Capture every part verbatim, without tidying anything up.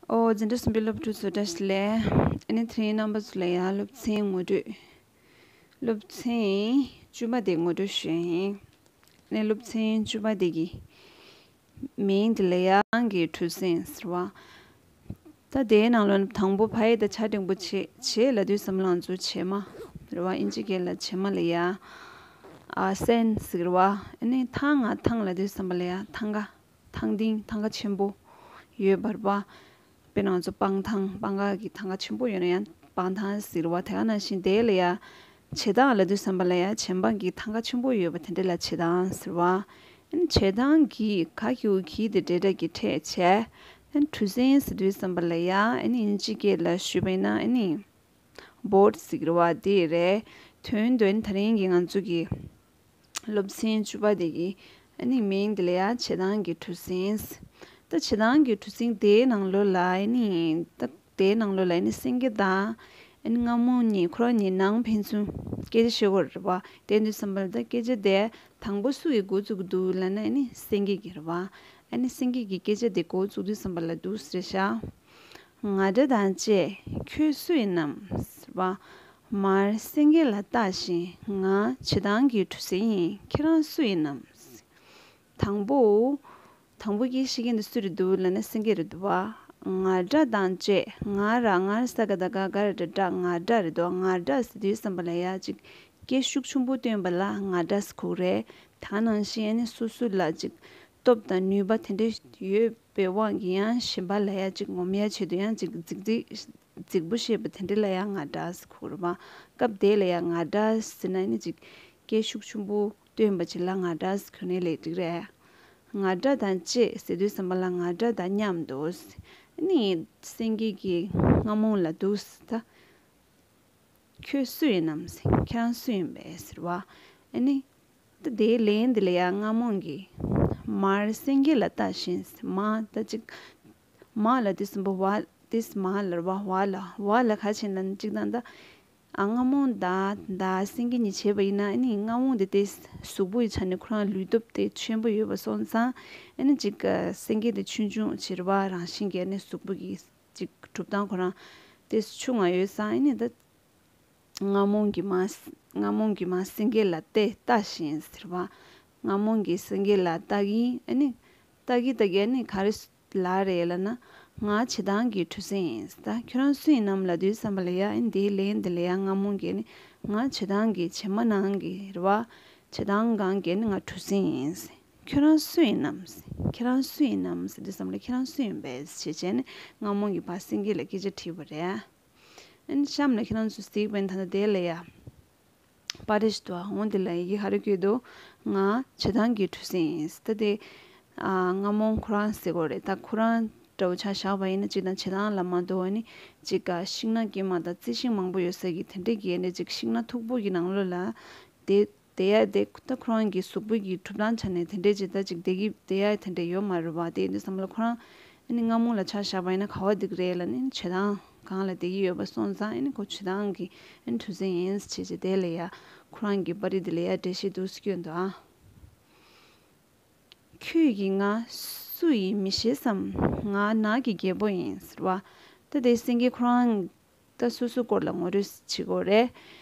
ཨོ་འཛིན་གྲྭ་གསུམ་པའི་སློབ་ཕྲུག་ཚོ་བཀྲ་ཤིས་བདེ་ལེགས། ཨ་ནི་དེ་རིང་རྣམ་པ་ཚོ་ལ་ཡང་སློབ་ཚན་ངོ་སྤྲོད། སློབ་ཚན་བཅུ་པ་དེ་ངོ་སྤྲོད་ཞུ་ཡ་ཡིན། ཨ་ནི་སློབ་ཚན་བཅུ་པ་དེ་གི་མིང་དེ་ལ་ཡང་གི་གྲུ་གཟིངས་ཟེར་བ། ད་དེའི་ནང་ལོགས་དང་པོ་ཕ་ཡིག་དང་ཕྱ་འགྲེང་པོ་བྱེད། བྱེད་ལབ་དུས་ཙམ་པ་ལ་ང་ཚོ་བྱེ་མ་རེད་བ། ཨིན་ཇི་སྐད་ལ་བྱེ་མ་ལབ་ཡ། ཨ་སན་ཟེར་བ། ཨ་ནི་ཐང་། ང་ཐང་ལབ་དུས་ཙམ་པ་ལ་ཡ་ཐང་ག་ཐང་ཏིང་། ཐང་ག་ཆེན་པོ་ཡོད་པ་རེད་བ། དཔེར་ན་ང་ཚོ་སྤང་ཐང་། སྤང་ག་གི་ཐང་ག་ཆེན་པོ་ཡོད་ན་ཡང་སྤང་ཐང་ཟེར་བ། དེ་ག་ནང་བཞིན་དེ་ལ་ཡ་བྱེ་ཐང་ལབ་དུས་ཙམ་པ་ལ་ཡ་བྱེ་མ་གི་ཐང་ག་ཆེན་པོ་ཡོད་པ་དེ་འདྲ་ལ་བྱེ་ཐང་ཟེར་བ། ཨ་ནི་བྱེ་ཐང་གི་ག་གི་གུ་གི་དེ་འབྲེལ་སྒྲ་གི་ཕྲད་བྱས། ཨ་ནི་གྲུ་གཟིངས་ཟེར་དུས་ཙམ་པ་ལ་ཡ་ཨ་ནི་ཨིན་ཇི་སྐད་ལ་ཞུས་པ་ཡིན་ན་ཨ་ནི་བོཌ་ཟེར་གི་རེད་བ། དེ་རེད། དོན་དུ་ཨ་ནི་དེ་རིང་གི་ང་ཚོ་གི་སློབ་ཚན་བཅུ་པ་དེ་གི་ཨ་ནི་མིང་དེ་ལ་ཡ་བྱེ་ཐང་གི་གྲུ་གཟིངས། ད་བྱེ་ཐང་གི་གྲུ་གཟིངས་དེའི་ནང་ལོགས་ལ་ཨ་ནི་ད་དེའི་ནང་ལོགས་ལ་ཨ་ནི་སེང་གེ་དང་ཨ་ནི་རྔ་མོང་གཉིས། ཁོ་རང་གཉིས་ནང་ཕན་ཚུན་སྐད་ཆ་བཤད་དགོས་རེད་བ། དེ་དུས་ཙམ་པ་ལ་ད་སྐད་ཆ་དེ་དང་པོ་སུ་ཡིས་འགོ་བཙུགས་འདུག་ལབ་ན་ཨ་ནི་སེང་གེ་གིས་རེད་བ། ཨ་ནི་སེང་གེ་གིས་སྐད་ཆ་དེ་འགོ་བཙུགས་དུས་ཙམ་པ་ལ་འདུག་ཟེར་ཤག་ང་སྒྲ་དང་བཅས་ཁྱོད་སུ་ཡིན་ནམ་ཟེར་བ། མར་སེང་གེ་ལ་ལྟ་ཞིང་། ང་བྱེ་ཐང་གི་གྲུ་གཟིངས་ཡིན། ཁྱེད་རང་སུ་ཡིན་ནམ། དང་པོ། དང་པོ་སྐད་བཤད་མཁན་དེ་སུ་རེད་འདུག་ལབ་ན་སེང་གེ་རེད་འདུག་བ། ང་སྒྲ་དང་བཅས། ང་ར་ང་ར་ས་ག་བཏགས་སྒ་ག་ར་སྒྲ་སྒྲ། ང་སྒྲ་རེད་འདུག་བ། ང་སྒྲ་ཟེར་དུས་ཙམ་པ་ལ་ཡ་ཅིག་སྐད་ཤུགས་ཆེན་པོ་བཏོན་པ་ལ་ང་སྒྲ་ཟེར་གོ་གི་རེད། ད་ག་ནང་བཞིན་ཨ་ནི་སོ་སོ་ལ་ཅིག་སྟོབས་དང་ནུས་པ་དེ་འདྲ་ཡོད་པའི་དབང་གིས་ཡང་གཞན་པ་ལ་ཡ་ཅིག་ངོམ་ཡ་ཆེད་དུ་ཡང་ཅིག་རྫིག་རྫིག་རྫིག་པོ་བཤད་པ་དེ་འདྲ་ལ་ཡང་ང་སྒྲ་ཟེར་གོ་གི་རེད་བ། སྐབས་དེ་ལ་ཡང་ང་སྒྲ་ཟེར་ན་ཨ་ནི་ཅིག་སྐད་ཤུགས་ཆེན་པོ་བཏོན་པ་ཅིག་ལ་ང་སྒྲ་ཟེར་གོ་ནའི་ལས་འགྲིག་རེད། ང་སྒྲ་དང་བཅས་ཟེར་དུས་ཙམ་པ་ལ་ང་སྒྲ་དང་མཉམ་དུ། ཨ་ནི་སེང་གེ་གིས་རྔ་མོང་ལ་འདུག་ཟེར། ད་ཁྱོད་སུ་ཡིན་ནམ་ཟེར། ཁྱེད་རང་སུ་ཡིན་པས་ཟེར་བ། ཨ་ནི་ད་དེའི་ལན་དེ་ལ་ཡང་རྔ་མོང་གིས་མར་སེང་གེ་ལ་ལྟ་ཞིང་། མ་ད་ཅིག་མ་ལབ་དུས་ཙམ་པ་བ་དེས་མ་ལབ་རེད་བ། བ་ལ་བ་ལ་ག་བྱས་ན་ཅིག་ད་ད་ཨ་རྔ་མོང་དང་ད་སེང་གེ་གཉིས་བྱས་པ་ཡིན་ན་ཨ་ནི་རྔ་མོང་དེ་དེ་གཟུགས་པོ་ཡི་ཆ་ནས་ཁོ་རང་ལུས་སྟོབས་དེ་ཆེན་པོ་ཡོད་པ་སོང་ཙང་ཨ་ནི་ཅིག་སེང་གེ་དེ་ཆུང་ཆུང་བྱས་རེད་བ། རང་བཞིན་གྱིས་ཨ་ནི་གཟུགས་པོ་གི་ཅིག་གྲུབ་སྟངས་ཁོ་རང་དེ་ཆུང་ང་ཡོད་ཙང་ཨ་ནི་ད་རྔ་མོང་གིས་མ་རྔ་མོང་གིས་མ་སེང་གེ་ལ་བལྟས་ལྟ་ཞིང་ཟེར་བ། རྔ་མོང་གིས་སེང་གེ་ལ་ལྟ་གིན་ཨ་ནི་ལྟ་གིན་ལྟ་གིན་ཨ་ནི་ག་རེ་ལབ་རེད་ལབ་ན། ང་བྱེ་ཐང་གི་གྲུ་གཟིངས་ཡིན། ད་ཁྱོད་རང་སུ་ཡིན་ནམ་ལབ་དུས་ཙམ་པ་ལ་ཡ་ཨ་ནི་དེའི་ལན་དེ་ལ་ཡ་རྔ་མོང་གིས་ཨ་ནི་ང་བྱེ་ཐང་གི་བྱེ་མ་ནང་གི་རེད་བ། བྱེ་ཐང་སྒང་གི་ཨ་ནི་ང་གྲུ་གཟིངས་ཡིན། ཁྱོད་རང་སུ་ཡིན་ནམ། ཁྱེད་རང་སུ་ཡིན་ནམ་ཟེར་དུས་ཙམ་ལ་ཁྱེད་རང་སུ་ཡིན་པས་ཞེས་བྱས་ནས་རྔ་མོང་གིས་ཕར་སེང་གེ་ལ་སྐད་ཆ་དྲིས་པ་རེད། ཨ་ནི་གཤམ་ལ་ཁྱེད་རང་ཚོ་གཟིགས་པ་ཡིན་ད་ལྟ་དེ་ལ་ཡ། པར་རིས་དུ་འོང་དེ་ལ་ཡི་གེ་ག་རེ་བཀོད་འདུག་ང་བྱེ་ཐང་གི་གྲུ་གཟིངས་ཡིན། ད་དེ་ཨ་རྔ་མོང་ཁོ་རང་ཟེར་དགོས་རེད། ད་ཁོ་རང་འདྲ་བོ་ཆ་བཞག་པ་ཡིན་ན་ཅིག་དང་བྱེ་ཐང་ལ་མ་གཏོགས་ཨ་ནི་ཅིག་ག་ཤིང་ནགས་དཀྱིལ་མ་དང་རྩི་ཤིང་མང་པོ་ཡོད་ས་གི་དེ་འདྲས་ཀྱི་ཨ་ནི་ཅིག་ཤིང་ནགས་མཐུག་པོ་གི་ནང་ལོགས་ལ་དེ་དེ་ཡ་དེ་ད་ཁོ་རང་གི་གཟུགས་པོ་གི་གྲུབ་སྟངས་ཆ་ནས་དེ་འདྲས་ཅིག་ད་ཅིག་དེ་གི་དེ་ཡ་དེ་འདྲས་ཡོད་མ་རེད་བ། དེ་ཡིན་དུས་ཙམ་ལ་ཁོ་རང་ཨ་ནི་རྔ་མོང་ལ་ཆ་བཞག་པ་ཡིན་ན་ག་བ་འདུག་རེད་ལབ་ནི་བྱེ་ཐང་སྒང་ལ་བསྡད་ཀྱི་ཡོད་པ་སོང་ཙང་ཨ་ནི་ཁོ་བྱེ་ཐང་གི་ཨ་ནི་གྲུ་གཟིངས་ཡིན་ཟེར་བྱས་བྱས་དེ་ལ་ཡ་ཁོ་རང་གི་པར་རིས་དེ་ལ་ཡ་འགྲེལ་བཤད་འདུག་སེ་སྐྱོན་འདུག་ཨ། ཁྱོད་ཀྱིས་ང་སུ་ཡིན་མི་ཤེས་སམ། ང་ནགས་ཀྱི་རྒྱལ་པོ་ཡིན་ཟེར་བ། ད་དེ་སེང་གེ་ཁོ་རང་ད་སོ་སོའི་སྐོར་ལ་ངོ་སྤྲོད་བྱེད་དགོས་རེད།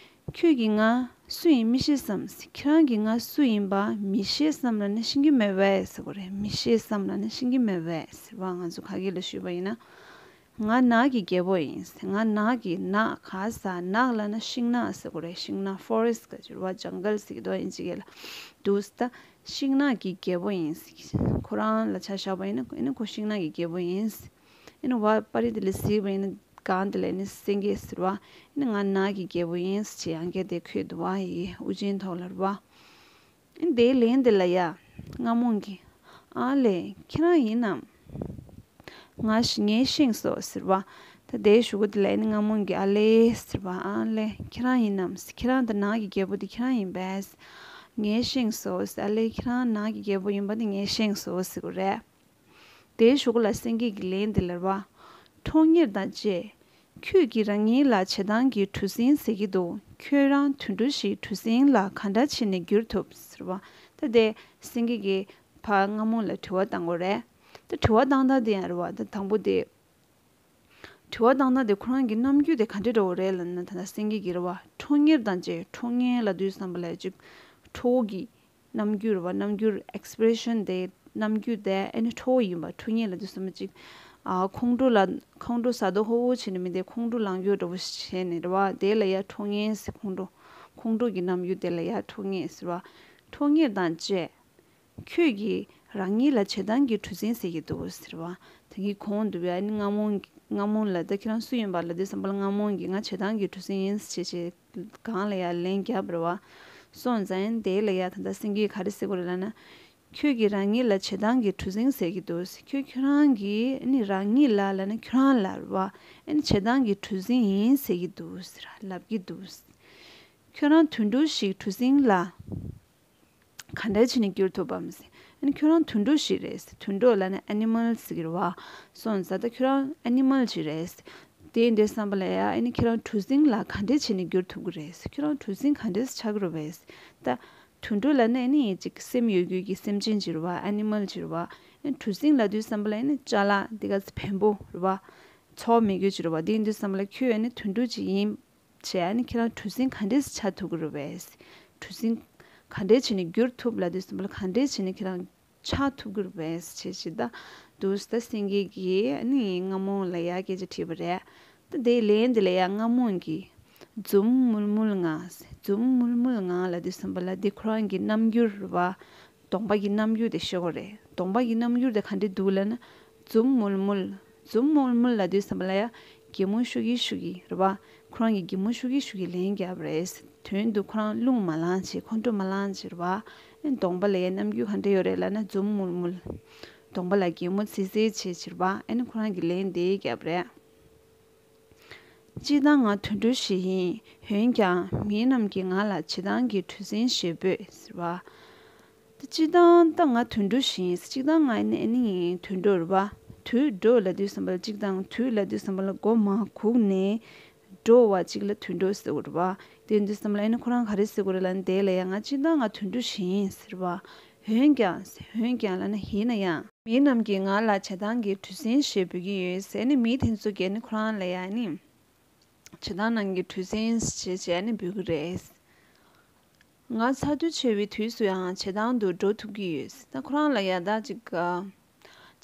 ཁྱོད་ཀྱིས་ང་སུ་ཡིན་མི་ཤེས་སམ། ཁྱེད་རང་གིས་ང་སུ་ཡིན་པ་མི་ཤེས་སམ་ལབ་ན་ཤེས་ཀྱི་མེད་པས་ཟེར་དགོས་རེད། མི་ཤེས་སམ་ལབ་ན་ཤེས་ཀྱི་མེད་པས་ཟེར་བ། ང་ཚོ་ཁ་སྐད་ལ་ཞུས་པ་ཡིན་ན། ང་ནགས་ཀྱི་རྒྱལ་པོ་ཡིན། ང་ནགས་ཀྱི་ནགས་ག་ས་ནགས་ལབ་ན་ཤིང་ནགས་ཟེར་དགོས་རེད། ཤིང་ནགས་ཕོ་རེ་སི་ཊི་ག་ཅིག་རེད་བ། ཇང་གལ་ཟེར་གྱི་འདུག་ཨིན་ཇི་སྐད་ལ། འདུག་སེ་ད་ཤིང་ནགས་ཀྱི་རྒྱལ་པོ་ཡིན། ཁོ་རང་ལ་ཆ་བཞག་པ་ཡིན་ན་ཨ་ནི་ཁོ་ཤིང་ནགས་ཀྱི་རྒྱལ་པོ་ཡིན། ཨ་ནི་བ་པར་རིས་དེ་ལ་གཟིགས་པ་ཡིན་ན་སྒང་དེ་ལ་ཨ་ནི་སེང་གེ་ཟེར་བ། ཨ་ནི་ང་ནགས་ཀྱི་རྒྱལ་པོ་ཡིན་ཅེས་ཡང་བསྐྱར་དེ་འཁོད་འདུག་བ། ཡི་དབུ་ཅན་ཐོག་ལ་རེད་བ། ཨ་ནི་དེའི་ལན་དེ་ལ་ཡ་རྔ་མོང་གིས་ཨ་ལས་ཁྱེད་རང་ཡིན་ནམ། ང་ཞིག་ངས་ཤེས་སོ་ཟེར་བ། ད་དེའི་གཞུག་གུ་དེ་ལ་ཨ་ནི་རྔ་མོང་གིས་ཨ་ལས་ཟེར་བ། ཨ་ལས་ཁྱེད་རང་ཡིན་ནམ། ཁྱེད་རང་ད་ནགས་ཀྱི་རྒྱལ་པོ་དེ་ཁྱེད་རང་ཡིན་པས། ངས་ཤེས་སོ་ཟེར། ཨ་ལས་ཁྱེད་རང་ནགས་ཀྱི་རྒྱལ་པོ་ཡིན་པ་དེ་ངས་ཤེས་སོ་ཟེར་གྱི་རེད། དེའི་གཞུག་གུ་ལ་སེང་གེ་གི་ལན་དེ་ལབ་པ། ཁྲོང་གཉེར་དང་བཅས། ཁྱོད་ཀྱིས་རང་ཉིད་ལ་བྱེ་ཐང་གི་གྲུ་གཟིངས་ཟེར་གྱི་འདུག་ཁྱོད་རང་དུད་འགྲོ་ཞིག་གྲུ་གཟིངས་ལ་ག་འདྲ་བྱས་ནས་འགྱུར་ཐུབ་ཟེར་བ། ད་དེ་སེང་གེ་གིས་ཕར་རྔ་མོང་ལ་དྲི་བ་བཏང་གི་རེད། ད་དྲི་བ་བཏང་སྟངས་དེ་ཡང་རེད་བ། ད་དང་པོ་དེ། དྲི་བ་བཏང་ན་དེ་ཁོ་རང་གི་རྣམ་འགྱུར་དེ་ག་འདྲ་འདྲ་བོ་རེད་ལབ་ན། ད་ལྟ་སེང་གེ་གི་རེད་བ། ཁྲོ་གཉེར་དང་བཅས། ཁྲོ་གཉེར་ལབ་དུས་ཙམ་པ་ལ་ཅིག་ཁྲོ་བོ་གི་རྣམ་འགྱུར་རེད་བ། རྣམ་འགྱུར་ཨེག་སི་པི་རེ་ཤན་དེ། རྣམ་འགྱུར་དེ་ཨ་ནི་ཁྲོ་བོ་ཡིན་པ། ཁྲོ་གཉེར་ལབ་དུས་ཙམ་པ་ཅིག་ཨ་ཁོང་ཁྲོ་ལ་ཁོང་ཁྲོ་ཟ་དོ་ཧོ་ཧོ་བྱས་ནས་མི་དེ་ཁོང་ཁྲོ་ལངས་རྒྱུ་འདྲ་བོ་བྱས་ནས་རེད་བ། དེ་ལ་ཡ་ཁྲོ་གཉེར་ཟེར། ཁོང་ཁྲོ་ཁོང་ཁྲོ་གི་རྣམ་འགྱུར་དེ་ལ་ཡ་ཁྲོ་གཉེར་ཟེར་བ། ཁྲོ་གཉེར་དང་བཅས། ཁྱོད་ཀྱིས་རང་ཉིད་ལ་བྱེད་སྟངས་ཀྱི་གྲུ་གཟིངས་ཟེར་གྱི་འདུག་ཟེར་བ། ད་གིན་གོང་དུ་བས་ཨ་ནི་རྔ་མོང་རྔ་མོང་ལ་ད་ཁྱེད་རང་སུ་ཡིན་པ་ལབ་དུས་ཙམ་པ་ལ། རྔ་མོང་གིས་ང་བྱེད་སྟངས་ཀྱི་གྲུ་གཟིངས་ཡིན་ཟེར་བྱས་བྱས་སྒང་ལ་ཡ་ལན་བརྒྱབ་རེད་བ། སོང་ཙང་དེ་ལ་ཡ་ད་ལྟ་སེང་གེས་ག་རེ་ཟེར་དགོས་རེད་ལབ་ན། ཁྱོད་ཀྱིས་རང་ཉིད་ལ་བྱེད་སྟངས་ཀྱི་གྲུ་གཟིངས་ཟེར་གྱི་འདུག་ཟེར། ཁྱོད་ཁྱོད་རང་གིས་ཨ་ནི་རང་ཉིད་ལ་ལབ་ན་ཁྱོད་རང་ལ་རེད་བ། ཨ་ནི་བྱེད་སྟངས་ཀྱི་གྲུ་གཟིངས་ཡིན་ཟེར་གྱི་འདུག་ཟེར་ལབ་ཀྱི་འདུག་ཟེར། ཁྱོད་རང་དུད་འགྲོ་ཞིག་གྲུ་གཟིངས་ལ་ག་འདྲ་བྱས་ནས་བསྒྱུར་ཐུབ་བམ་ཟེར། ཨ་ནི་ཁྱོད་རང་དུད་འགྲོ་ཞིག་རེད་ཟེར། དུད་འགྲོ་ལབ་ན་ཨེ་ནི་མལ་ཟེར་གྱི་རེད་བ། སོང་ཙང་ད་ཁྱོད་རང་ཨེ་ནི་མལ་ཞིག་རེད་ཟེར། དེ་ཡིན་དུས་ཙམ་པ་ལ་ཡ་ཨ་ནི་ཁྱོད་རང་གྲུ་གཟིངས་ལ་ག་འདྲ་བྱས་ནས་བསྒྱུར་ཐུབ་ཀྱི་རེད་ཟེར། ཁྱོད་རང་གྲུ་གཟིངས་ག་འདྲ་ཆགས་ཀྱི་རེད་བས་ཟེར། ད་དུད་འགྲོ་ལབ་ན་ཨ་ནི་ཅིག་སེམས་ཡོད་རྒྱུ་གི་སེམས་ཅན་ཅིག་རེད་བ། ཨེ་ནི་མལ་ཅིག་རེད་བ། ཨ་ནི་གྲུ་གཟིངས་ལབ་དུས་ཙམ་པ་ལ་ཨ་ནི་ཅ་ལག་འདི་ག་བེམ་པོ་རེད་བ། འཚོ་བ་མེད་རྒྱུ་ཅིག་རེད་བ། དེ་ཡིན་དུས་ཙམ་པ་ལ་ཁྱོད་ཨ་ནི་དུད་འགྲོ་ཅིག་ཡིན་བྱས། ཨ་ནི་ཁྱེད་རང་གྲུ་གཟིངས་ག་འདྲས་ཆགས་ཐུབ་ཀྱི་རེད་བས། གྲུ་གཟིངས་ག་འདྲས་བྱས་ནས་བསྒྱུར་ཐུབ་ལབ་དུས་ཙམ་པ་ལ་ག་འདྲས་བྱས་ནས་ཁྱེད་རང་ཆགས་ཐུབ་ཀྱི་རེད་བས་བྱས་བྱས། ད་འདུག་སེ་ད་སེང་གེ་གིས་ཨ་ནི་རྔ་མོང་ལ་ཡ་སྐད་ཆ་དྲིས་པ་རེད། ད་དེའི་ལན་དེ་ལ་ཡ་རྔ་མོང་གིས་འཛུམ་དམུལ་དམུལ་ངང་། འཛུམ་དམུལ་དམུལ་ངང་ལབ་དུས་ཙམ་པ་ལ་དེ་ཁོ་རང་གི་རྣམ་འགྱུར་རེད་བ། གདོང་པ་གི་རྣམ་འགྱུར་དེ་ཤེས་དགོས་རེད། གདོང་པ་གི་རྣམ་འགྱུར་དེ་ག་འདྲས་འདུག་ལབ་ན། འཛུམ་དམུལ་དམུལ། འཛུམ་དམུལ་དམུལ་ལབ་དུས་ཙམ་པ་ལ་ཡ་གད་མོ་ཤུགས་ཀྱིས་ཤུགས་ཀྱིས་རེད་བ། ཁོ་རང་གིས་གད་མོ་ཤུགས་ཀྱིས་ཤུགས་ཀྱིས་ལན་བརྒྱབ་རེད། དོན་དུ་ཁོ་རང་རླུང་མ་ལངས་བྱས། ཁོང་ཁྲོ་མ་ལངས་བྱས་རེད་བ། ཨེ་གདོང་པ་ལ་ཡ་རྣམ་འགྱུར་ག་འདྲས་ཡོད་རེད་ལབ་ན། འཛུམ་དམུལ་དམུལ། གདོང་པ་ལ་གད་མོ་ཚིག་ཚིག་བྱས་བྱས་རེད་བ། ཨེ་ནི་ཁོ་རང་གིས་ལན་དེ་བརྒྱབ་རེད། སྤྱིར་བཏང་ང་དུད་འགྲོ་ཞིག་ཡིན། འོན་ཀྱང་མི་རྣམས་ཀྱིས་ང་ལ་བྱེད་སྟངས་ཀྱི་གྲུ་གཟིངས་ཞེས་འབོད་ཟེར་བ། ད་སྤྱིར་བཏང་ད་ང་དུད་འགྲོ་ཞིག་ཡིན། སྤྱིར་བཏང་ང་ནི་ཨ་ནི་དུད་འགྲོ་རེད་བ། དུད་འགྲོ་ལབ་དུས་ཙམ་པ་ལ་གཅིག་དང་། དུད་ལབ་དུས་ཙམ་པ་ལ་མགོ་མར་གུག་ནས་འགྲོ་བ་གཅིག་ལ་དུད་འགྲོ་ཟེར་བ་རེད་བ། དེ་ཡིན་དུས་ཙམ་པ་ལ་ཨ་ནི་ཁོ་རང་ག་རེ་ཟེར་དགོས་རེད་ལབ་ན། དེ་ལ་ཡང་ང་སྤྱིར་བཏང་ང་དུད་འགྲོ་ཞིག་ཡིན་ཟེར་བ། འོན་ཀྱང་། འོན་ཀྱང་ལབ་ན་ཡིན་ན་ཡང་། མི་རྣམས་ཀྱིས་ང་ལ་བྱེད་སྟངས་ཀྱི་གྲུ་གཟིངས་ཞེས་འབོད་ཀྱི་ཡོད་ཟེར་ནས། མི་དེ་ཚོ་གིས་ནི་ཁོ་རང་ལ་ཡང་ནི་བྱེད་སྟངས་ནང་གི་གྲུ་གཟིངས་ཞེས་བྱས་ནས་འབོད་ཀྱི་རེད། ང་ཚ་དུས་ཆེ་བའི་དུས་སུ་ཡང་བྱེད་སྟངས་དུ་འགྲོ་ཐུབ་ཀྱི་ཡོད་ཟེར། ད་ཁོ་རང་ལ་ཡང་ད་ཅིག་བྱེད་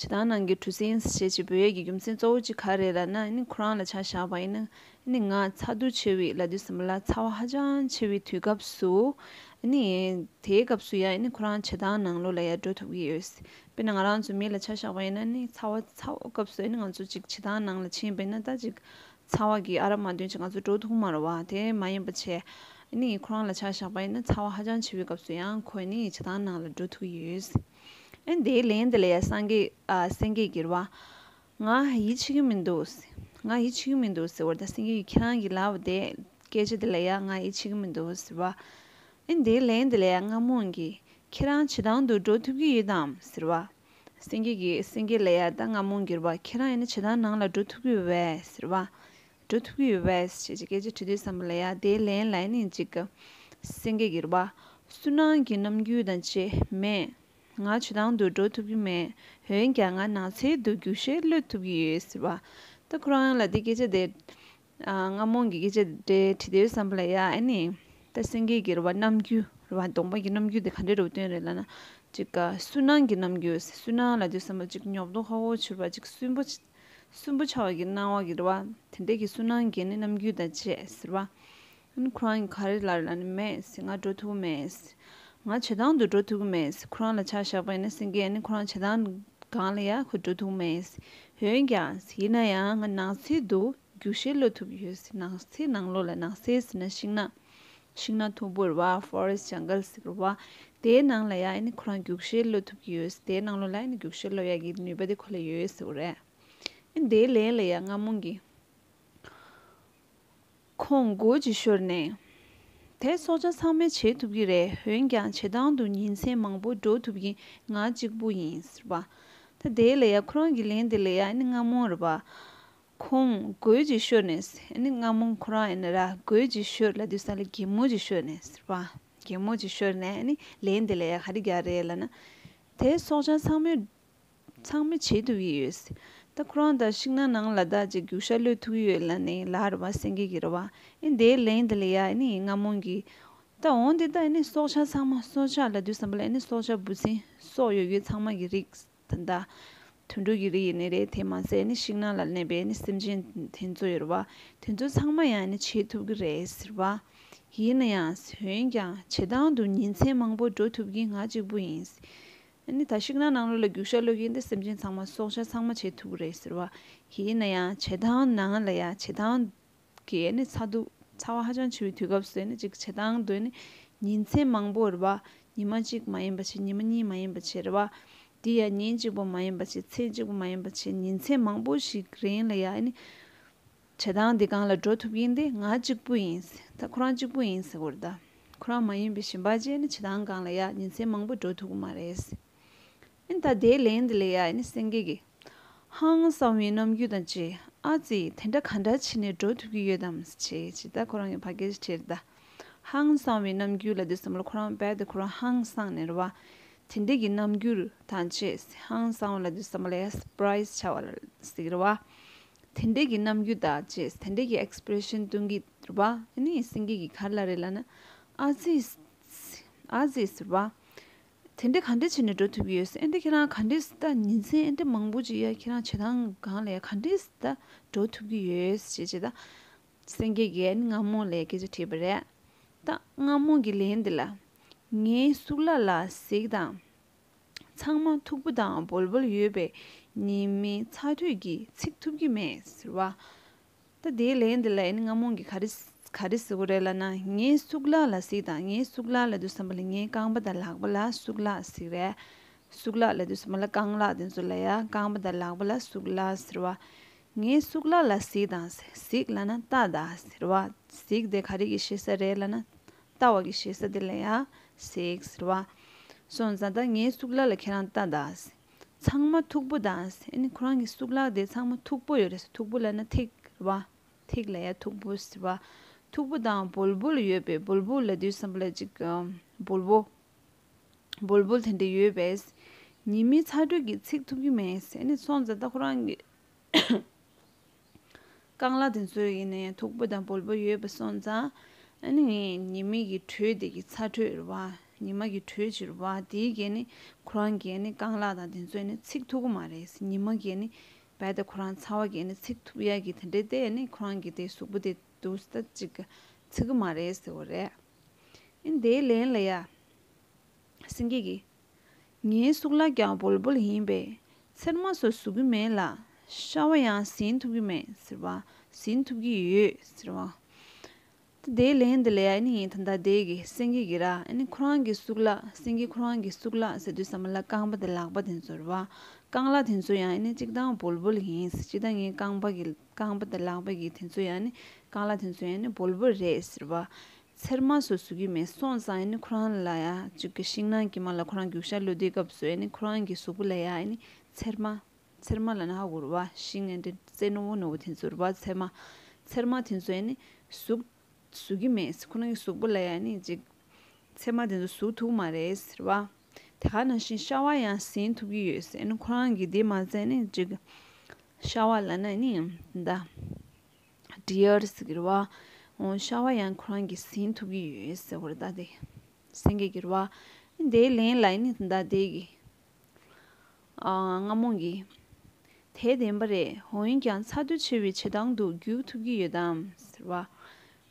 སྟངས་ནང་གི་གྲུ་གཟིངས་ཞེས་བྱས་འབོད་ཡས་ཀྱི་རྒྱུ་མཚན་གཙོ་བོ་གཅིག་ག་རེ་རེད་ལབ་ན། ནི་ཁོ་རང་ལ་ཆ་བཞག་པ་ཡིན་ན། ནི་ང་ཚ་དུས་ཆེ་བའི་ལབ་དུས་ཙམ་པ་ལ་ཚ་བ་ཧ་ཅང་ཆེ་བའི་དུས་སྐབས་སུ། ནི་དེའི་སྐབས་སུ་ཡང་ནི་ཁོ་རང་བྱེད་སྟངས་ནང་ལོགས་ལ་ཡང་འགྲོ་ཐུབ་ཀྱི་ཡོད། དཔེར་ན་ང་རང་ཚོ་མི་ལ་ཆ་བཞག་པ་ཡིན་ན། ནི་ཚ་བ་ཚ་བ་སྐབས་སུ་ནི་ང་ཚོ་ཅིག་བྱེད་སྟངས་ནང་ལ་ཕྱིན་པ་ཡིན་ན། ད་ཅིག་ཚ་བ་གིས་ཨ་རག་མ་འདོན་ཅིག་ང་ཚོ་འགྲོ་ཐུབ་མ་རེད་བ། དེ་མ་ཡིན་པ་བྱས། ནི་ཁོ་རང་ལ་ཆ་བཞག་པ་ཡིན་ན། ཚ་བ་ཧ་ཅང་ཆེ་བའི་སྐབས་སུ་ཡང་ཁོ་ནི་བྱེད་སྟངས་ནང་ལ་འགྲོ་ཐུབ་ཀྱི་ཡོད། ཨ་ནི་དེའི་ལན་དེ་ལ་ཡ་སངས་རྒྱས་ཨ་སེང་གེས་ཟེར་བ། ང་ཡིད་ཆེས་ཀྱི་མི་འདུག་ཟེར། ང་ཡིད་ཆེས་ཀྱི་མི་འདུག་ཟེར་བ། ད་སེང་གེ་ཡིས་ཁྱེད་རང་གིས་ལབ་པ་དེ། སྐད་ཆ་དེ་ལ་ཡ་ང་ཡིད་ཆེས་ཀྱི་མི་འདུག་ཟེར་བ། ཨ་ནི་དེའི་ལན་དེ་ལ་ཡ་རྔ་མོང་གིས། ཁྱེད་རང་བྱེད་སྟངས་དུ་འགྲོ་ཐུབ་ཀྱི་ཡོད་དམ་ཟེར་བ། སེང་གེ་གིས་སེང་གེ་ལ་ཡ་ད་རྔ་མོང་ཟེར་བ། ཁྱེད་རང་ཡིན་ན་བྱེད་སྟངས་ནང་ལ་འགྲོ་ཐུབ་ཀྱི་ཡོད་པས་ཟེར་བ། འགྲོ་ཐུབ་ཀྱི་ཡོད་པས་ཞེས་སྐད་ཆ་དྲིས་དུས་ཙམ་པ་ལ་ཡ་དེའི་ལན་ལ་ནི་ཅིག་སེང་གེ་ཟེར་བ། སུན་སྣང་གི་རྣམ་འགྱུར་དང་བཅས། མེད། ང་བྱེད་སྟངས་དུ་འགྲོ་ཐུབ་ཀྱི་མེད། འོན་ཀྱང་ང་ནགས་ཚལ་དུ་རྒྱུག་ཤར་གློད་ཐུབ་ཀྱི་ཡོད་ཟེར་བ། ད་ཁོ་རང་ལ་དེ་སྐད་ཆ་དེ། ཨ་རྔ་མོང་གི་སྐད་ཆ་དེ་དྲིས་དུས་ཙམ་པ་ལ་ཡ་ཨ་ནི། ད་སེང་གེ་ཟེར་བ་རྣམ་འགྱུར་རེད་བ། གདོང་པ་གི་རྣམ་འགྱུར་དེ་ག་འདྲ་འདྲ་བོ་སྟོན་རེད་ལབ་ན། ཅིག་སུན་སྣང་གི་རྣམ་འགྱུར། སུན་སྣང་ལབ་དུས་ཙམ་པ་ཅིག་ཉོབ་ཏོ་ཧ་གོ་ཆུར་བ་ཅིག་སུན་པོ། སུན་པོ་ཆགས་པ་གི་སྣང་བ་གི་རེད་བ། དེ་འདྲ་གི་སུན་སྣང་གི་ནི་རྣམ་འགྱུར་དང་བཅས་ཟེར་བ། ཨ་ནི་ཁོ་རང་གིས་ག་རེ་ལབ་རེད་ལབ་ན། མེད་ཟེར། ང་འགྲོ་ཐུབ་མེད་ཟེར། ང་བྱེད་སྟངས་དུ་འགྲོ་ཐུབ་ཀྱི་མེད་ཟེར། ཁོ་རང་ལ་ཆ་བཞག་པ་ཡིན་ན་སེང་གེ་ཨ་ནི་ཁོ་རང་བྱེད་སྟངས་སྒང་ལ་ཡ་ཁོ་འགྲོ་ཐུབ་མེད་ཟེར། འོན་ཀྱང་ཟེར། ཡིན་ན་ཡང་ང་ནགས་ཚལ་དུ་རྒྱུག་ཤར་གློད་ཐུབ་ཀྱི་ཡོད་ཟེར། ནགས་ཚལ་ནང་ལོགས་ལ། ནགས་ཚལ་ཟེར་ན་ཤིང་ནགས། ཤིང་ནགས་མཐོན་པོ་རེད་བ། ཕོ་རེ་སི་ཊི། ཇང་གལ་ཟེར་གྱི་རེད་བ། དེའི་ནང་ལ་ཡ་ཨ་ནི་ཁོ་རང་རྒྱུག་ཤར་གློད་ཐུབ་ཀྱི་ཡོད་ཟེར། དེའི་ནང་ལོགས་ལ་ཨ་ནི་རྒྱུག་ཤར་གློད་ཡག་གི་ནུས་པ་དེ་ཁོ་ལ་ཡོད་ཟེར་བ་རེད། ཨ་ནི་དེའི་ལན་ལ་ཡ་རྔ་མོང་གིས། ཁོང་མགོ་ཅིག་ཤོར་ནས། དེ་སྲོག་ཆགས་ཚང་མས་བྱེད་ཐུབ་ཀྱི་རེད། འོན་ཀྱང་བྱེད་སྟངས་དུ་ཉིན་མཚན་མང་པོ་འགྲོ་ཐུབ་མཁན་ང་གཅིག་པུ་ཡིན་ཟེར་བ། ད་དེ་ལ་ཡ་ཁོ་རང་གི་ལན་དེ་ལ་ཡ་ཨ་ནི་རྔ་མོང་རེད་བ། ཁོང་མགོ་ཅིག་ཤོར་ནས། ཨ་ནི་རྔ་མོང་ཁོ་རང་ཡིན་ན་ར། མགོ་ཅིག་ཤོར་ལབ་དུས་ཙམ་ལ་གད་མོ་ཅིག་ཤོར་ནས་ཟེར་བ། གད་མོ་ཅིག་ཤོར་ནས་ཨ་ནི་ལན་དེ་ལ་ཡ་ག་རེ་རྒྱག་རེད་ལབ་ན། དེ་སྲོག་ཆགས་ཚང་མས། ཚང་མས་བྱེད་ཐུབ་ཀྱི་ཡོད། ད་ཁོ་རང་ད་ཤིང་ནགས་ནང་ལ་ད་ཅིག་རྒྱུག་ཤར་གློད་ཐུབ་ཀྱི་ཡོད་ལབ་ནས་ལབ་རེད་བ། སེང་གེ་གིས་རེད་བ། ཨེ་དེའི་ལན་དེ་ལ་ཡ་ཨེ་ནི་རྔ་མོང་གིས། ད་འོང་དེ་ད་ཨེ་ནི་སྲོག་ཆགས་ཚང་མ། སྲོག་ཆགས་ལབ་དུས་ཙམ་པ་ལ་ཨེ་ནི་སྲོག་ཆགས་འབུ་སྲིན་སྲོག་ཡོད་ཡོད་ཚང་མ་གི་རིགས། ད་ད་དུད་འགྲོ་གི་རིགས་ཡིན་ནི་རེད། དེ་མ་ཟད་ཨེ་ནི་ཤིང་ནགས་ལ་གནས་པའི་ཨེ་ནི་སེམས་ཅན་དེ་ཚོ་ཡོད་རེད་བ། དེ་ཚོ་ཚང་མ་ཡང་ཨེ་ནི་བྱེད་ཐུབ་ཀྱི་རེད་ཟེར་བ། ཡིན་ན་ཡང་འོན་ཀྱང་བྱེ་ཐང་དུ་ཉིན་མཚན་མང་པོ་འགྲོ་ཐུབ་མཁན་ང་གཅིག་པུ་ཡིན། ཨ་ནི་ད་ཤིང་ནགས་ནང་ལོགས་ལ་རྒྱུག་ཤར་གློད་མཁན་དེ་སེམས་ཅན་ཚང་མ། སྲོག་ཆགས་ཚང་མ་བྱེད་ཐུབ་ཀྱི་རེད་ཟེར་བ། ཡིན་ན་ཡང་བྱེ་ཐང་ནང་ལ་ཡ། བྱེ་ཐང་གི་ཨ་ནི་ཚ་གདུག་ཚ་བ་ཧ་ཅང་ཆེ་བའི་དུས་སྐབས་སུ་ཨ་ནི་ཅིག་བྱེ་ཐང་དུ་ཨ་ནི་ཉིན་མཚན་མང་པོ་རེད་བ། ཉི་མ་གཅིག་མ་ཡིན་པ་བྱས། ཉི་མ་གཉིས་མ་ཡིན་པ་བྱས་རེད་བ། དེ་ཡ་ཉིན་གཅིག་པོ་མ་ཡིན་པ་བྱས། མཚན་གཅིག་པོ་མ་ཡིན་པ་བྱས། ཉིན་མཚན་མང་པོ་ཞིག་རིང་ལ་ཡ་ཨ་ནི་བྱེ་ཐང་འདི་སྒང་ལ་འགྲོ་ཐུབ་མཁན་དེ་ང་གཅིག་པུ་ཡིན། ད་ཁོ་རང་གཅིག་པུ་ཡིན་ཟེར་བ་རེད་ད། ཁོ་རང་མ་ཡིན་པའི་གཞན་པ་ཅིག་ནི་བྱེ་ཐང་སྒང་ལ་ཡ་ཉིན་མཚན་མང་པོ་འགྲོ་ཐུབ་ཀྱི་མ་རེད། ཨེ་ད་དེའི་ལན་དེ་ལ་ཡ་ཨེ་ནི་སེང་གེ་གིས། ཧང་སང་བའི་རྣམ་འགྱུར་དང་བཅས། ཨ་ཙི། དེ་འདྲ་ག་འདྲ་བྱས་ནས་འགྲོ་ཐུབ་ཀྱི་ཡོད་དམ་ཞེས། ཅི་ད་ཁོ་རང་གིས་ཕ་གིར་དྲིས་ད། ཧང་སང་བའི་རྣམ་འགྱུར་ལབ་དུས་ཙམ་པ་ལ་ཁོ་རང་རྦད་དེ་ཁོ་རང་ཧང་སངས་ནས་རེད་བ། དེ་འདྲ་གི་རྣམ་འགྱུར་དང་བཅས། ཧང་སང་བ་ལབ་དུས་ཙམ་པ་ལ་ཡ་སི་པ་རའི་སི་བྱ་བ་ལ་ཟེར་གི་རེད་བ། དེ་འདྲ་གི་རྣམ་འགྱུར་དང་བཅས། དེ་འདྲ་གི་ཨེག་སི་པི་རེ་ཤན་སྟོན་གྱི་རེད་བ། ཨ་ནི་སེང་གེ་གིས་ག་རེ་ལབ་རེད་ལབ་ན། ཨ་ཙི། ཨ་ཙི་ཟེར་བ། དེ་འདྲ་ག་འདྲ་བྱས་ནས་འགྲོ་ཐུབ་ཀྱི་ཡོད་ཟེར། ཨེ་འདྲ་ཁྱེད་རང་ག་འདྲས་ད་ཉིན་མཚན་ཨེ་འདྲ་མང་པོ་ཅིག་ཡ་ཁྱེད་རང་བྱེ་ཐང་སྒང་ལ་ཡ་ག་འདྲས་ད་འགྲོ་ཐུབ་ཀྱི་ཡོད་ཟེར་བྱས་ད། སེང་གེ་གིས་རྔ་མོང་ལ་སྐད་ཆ་དྲིས་པ་རེད། ད་རྔ་མོང་གི་ལན་འདི་ལ། ངའི་གཙུག་ལག་ལ་གཟིག་དང་། ཚང་མ་མཐུག་པོ་དང་སྦོལ་སྦོལ་ཡོད་པས་ཉི་མའི་ཚ་དྲོད་ཀྱིས་ཚིག་ཐུབ་ཀྱི་མེད་ཟེར་བ། ད་དེའི་ལན་འདི་ལ་ཨེ་ནི་རྔ་མོང་གིས་ག་རེ་ག་རེ་ཟེར་གྱི་རེད་ལབ་ན། ངའི་གཙུག་ལག་ལ་གཟིག་དང་། ངའི་གཙུག་ལག་ལབ་དུས་ཙམ་པ་ལ་ངའི་རྐང་པ་དང་ལག་པ་ལ་གཙུག་ལག་ཟེར་གྱི་རེད། གཙུག་ལག་ལབ་དུས་ཙམ་པ་ལ་རྐང་ལག་དེ་ཚོ་ལ་ཡ། རྐང་པ་དང་ལག་པ་ལ་གཙུག་ལག་ཟེར་བ། ངའི་གཙུག་ལག་ལ་གཟིག་དང་། གཟིག་ལབ་ན་ལྟ་དང་ཟེར་བ། གཟིག་དེ་ག་རེ་གི་ཞེ་ས་རེད་ལབ་ན། ལྟ་བ་གི་ཞེ་ས་དེ་ལ་ཡ་གཟིག་ཟེར་བ། སོང་ཙང་ད་ངའི་གཙུག་ལག་ལ་ཁྱེད་རང་ལྟ་དང་། ཚང་མ་མཐུག་པོ་དང་། ཨེ་ནི་ཁོ་རང་གི་གཙུག་ལག་དེ་ཚང་མ་མཐུག་པོ་ཡོད་རེད་ཟེར། མཐུག་པོ་ལབ་ན་ཐིག་རེད་བ། ཐིག་ལ་ཡ་མཐུག་པོ་ཟེར་བ། མཐུག་པོ་དང་སྦོལ་སྦོལ་ཡོད་པས། སྦོལ་སྦོལ་ལབ་དུས་ཙམ་པ་ལ་ཅིག་སྦོལ་པོ། སྦོལ་སྦོལ་དེ་འདྲ་ཡོད་པས། ཉི་མའི་ཚ་དྲོད་ཀྱིས་ཚིག་ཐུབ་ཀྱི་མེད་ཟེར། ཨེ་ནི་སོང་ཙང་ད་ཁོ་རང་གི་རྐང་ལག་དེ་ཚོ་ཡིན་ན་ཡང་མཐུག་པོ་དང་སྦོལ་པོ་ཡོད་པ་སོང་ཙང་། ཨ་ནི་ངས་ཉི་མ་གི་དྲོད་དེ་གི་ཚ་དྲོད་རེད་བ། ཉི་མ་གི་དྲོད་ཅིག་རེད་བ། དེའི་གི་ནི་ཁོ་རང་གི་ནི་རྐང་ལག་དང་དེ་ཚོ་ནི་ཚིག་ཐུབ་ཀྱི་མ་རེད། ཉི་མ་གི་ནི་རྦད་དེ་ཁོ་རང་ཚ་བ་གི་ནི་ཚིག་ཐུབ་ཡག་གི་དེ་འདྲས་དེ་ནི་ཁོ་རང་གི་དེ་གཟུགས་པོ་དེ་འདུག་ད་ཅིག་ཚིག་གི་མ་རེད་ཟེར་བ་རེད། ཨ་ནི་དེའི་ལན་ལ་ཡ། སེང་གེ་གིས། ངའི་གཙུག་ལག་ཀྱང་སྦོལ་སྦོལ་ཡིན་པས་ཚེར་མ་སོགས་བཟོ་གི་མེད་ལ། ཤ་བ་ཡང་ཟིན་ཐུབ་ཀྱི་མེད་ཟེར་བ། ཟིན་ཐུབ་ཀྱི་ཡོད་ཟེར་བ། དེའི་ལན་དེ་ལ་ཡ་ཨ་ནི་ད་ལྟ་དེ་གི་སེང་གེ་གི་ར། ཨ་ནི་ཁོ་རང་གི་གཙུག་ལག་སེང་གེ་ཁོ་རང་གི་གཙུག་ལག་ཟེར་དུས་ཙམ་པ་ལ་རྐང་པ་དང་ལག་པ་དེ་ཚོ་རེད་བ། རྐང་ལག་དེ་ཚོ་ཡང་ཨ་ནི་གཅིག་དང་སྦོལ་སྦོལ་ཡིན། གཅིག་དང་ངའི་རྐང་པ་གི་རྐང་པ་དང་ལག་པ་གི་དེ་ཚོ་ཡང་ཨ་ནི་རྐང་ལག་དེ་ཚོ་ཡང་ཨ་ནི་སྦོལ་སྦོལ་རེད་ཟེར་བ། ཚེར་མ་སོགས་བཟོ་གི་མེད། སོང་ཙང་ཨ་ནི་ཁོ་རང་ལ་ཡ་ཅིག་གི་ཤིང་ནགས་དཀྱིལ་མ་ལ་ཁོ་རང་རྒྱུག་ཤར་གློད་དུས་སྐབས་སུ་ཨ་ནི་ཁོ་རང་གི་གཟུགས་པོ་ལ་ཡ་ཨ་ནི་ཚེར་མ། ཚེར་མ་ལབ་ན་ཧ་གོ་རེད་བ། ཤིང་ཨ་འདྲ་རྩེ་རྣོ་བོ་རྣོ་བོ་དེ་ཚོ་རེད་བ། ཚེར་མ། ཚེར་མ་དེ་ཚོ་ཨ་ནི་གཟུགས་བཟོ་གི་མེད། ཁོ་རང་གི་གཟུགས་པོ་ལ་ཡ་ཨ་ནི་ཅིག་ཚེར་མ་དེ་ཚོ་བཟོ་ཐུབ་མ་རེད་ཟེར་བ། དེ་ག་ནང་བཞིན་ཤ་བ་ཡང་ཟིན་ཐུབ་ཀྱི་ཡོད་ཟེར། ཨ་ནི་ཁོ་རང་གི་དེ་མ་ཟད་ཨ་ནི་ཅིག་ཤ་བ་ལབ་ན་ཨ་ནི་ད། ཌི་ཡར་ཟེར་གྱི་རེད་བ། འོ་ཤ་བ་ཡང་ཁོ་རང་གིས་ཟིན་ཐུབ་ཀྱི་ཡོད་ཟེར་བ་རེད་ད་དེ། སེང་གེ་གི་རེད་བ། དེའི་ལན་ལ་ཨ་ནི་ད་དེ་གི། ཨ། རྔ་མོང་གིས། དེ་བདེན་པ་རེད། འོན་ཀྱང་ཚ་གདུང་ཆེ་བའི་བྱེ་ཐང་དུ་རྒྱུག་ཐུབ་ཀྱི་ཡོད་དམ་ཟེར་བ།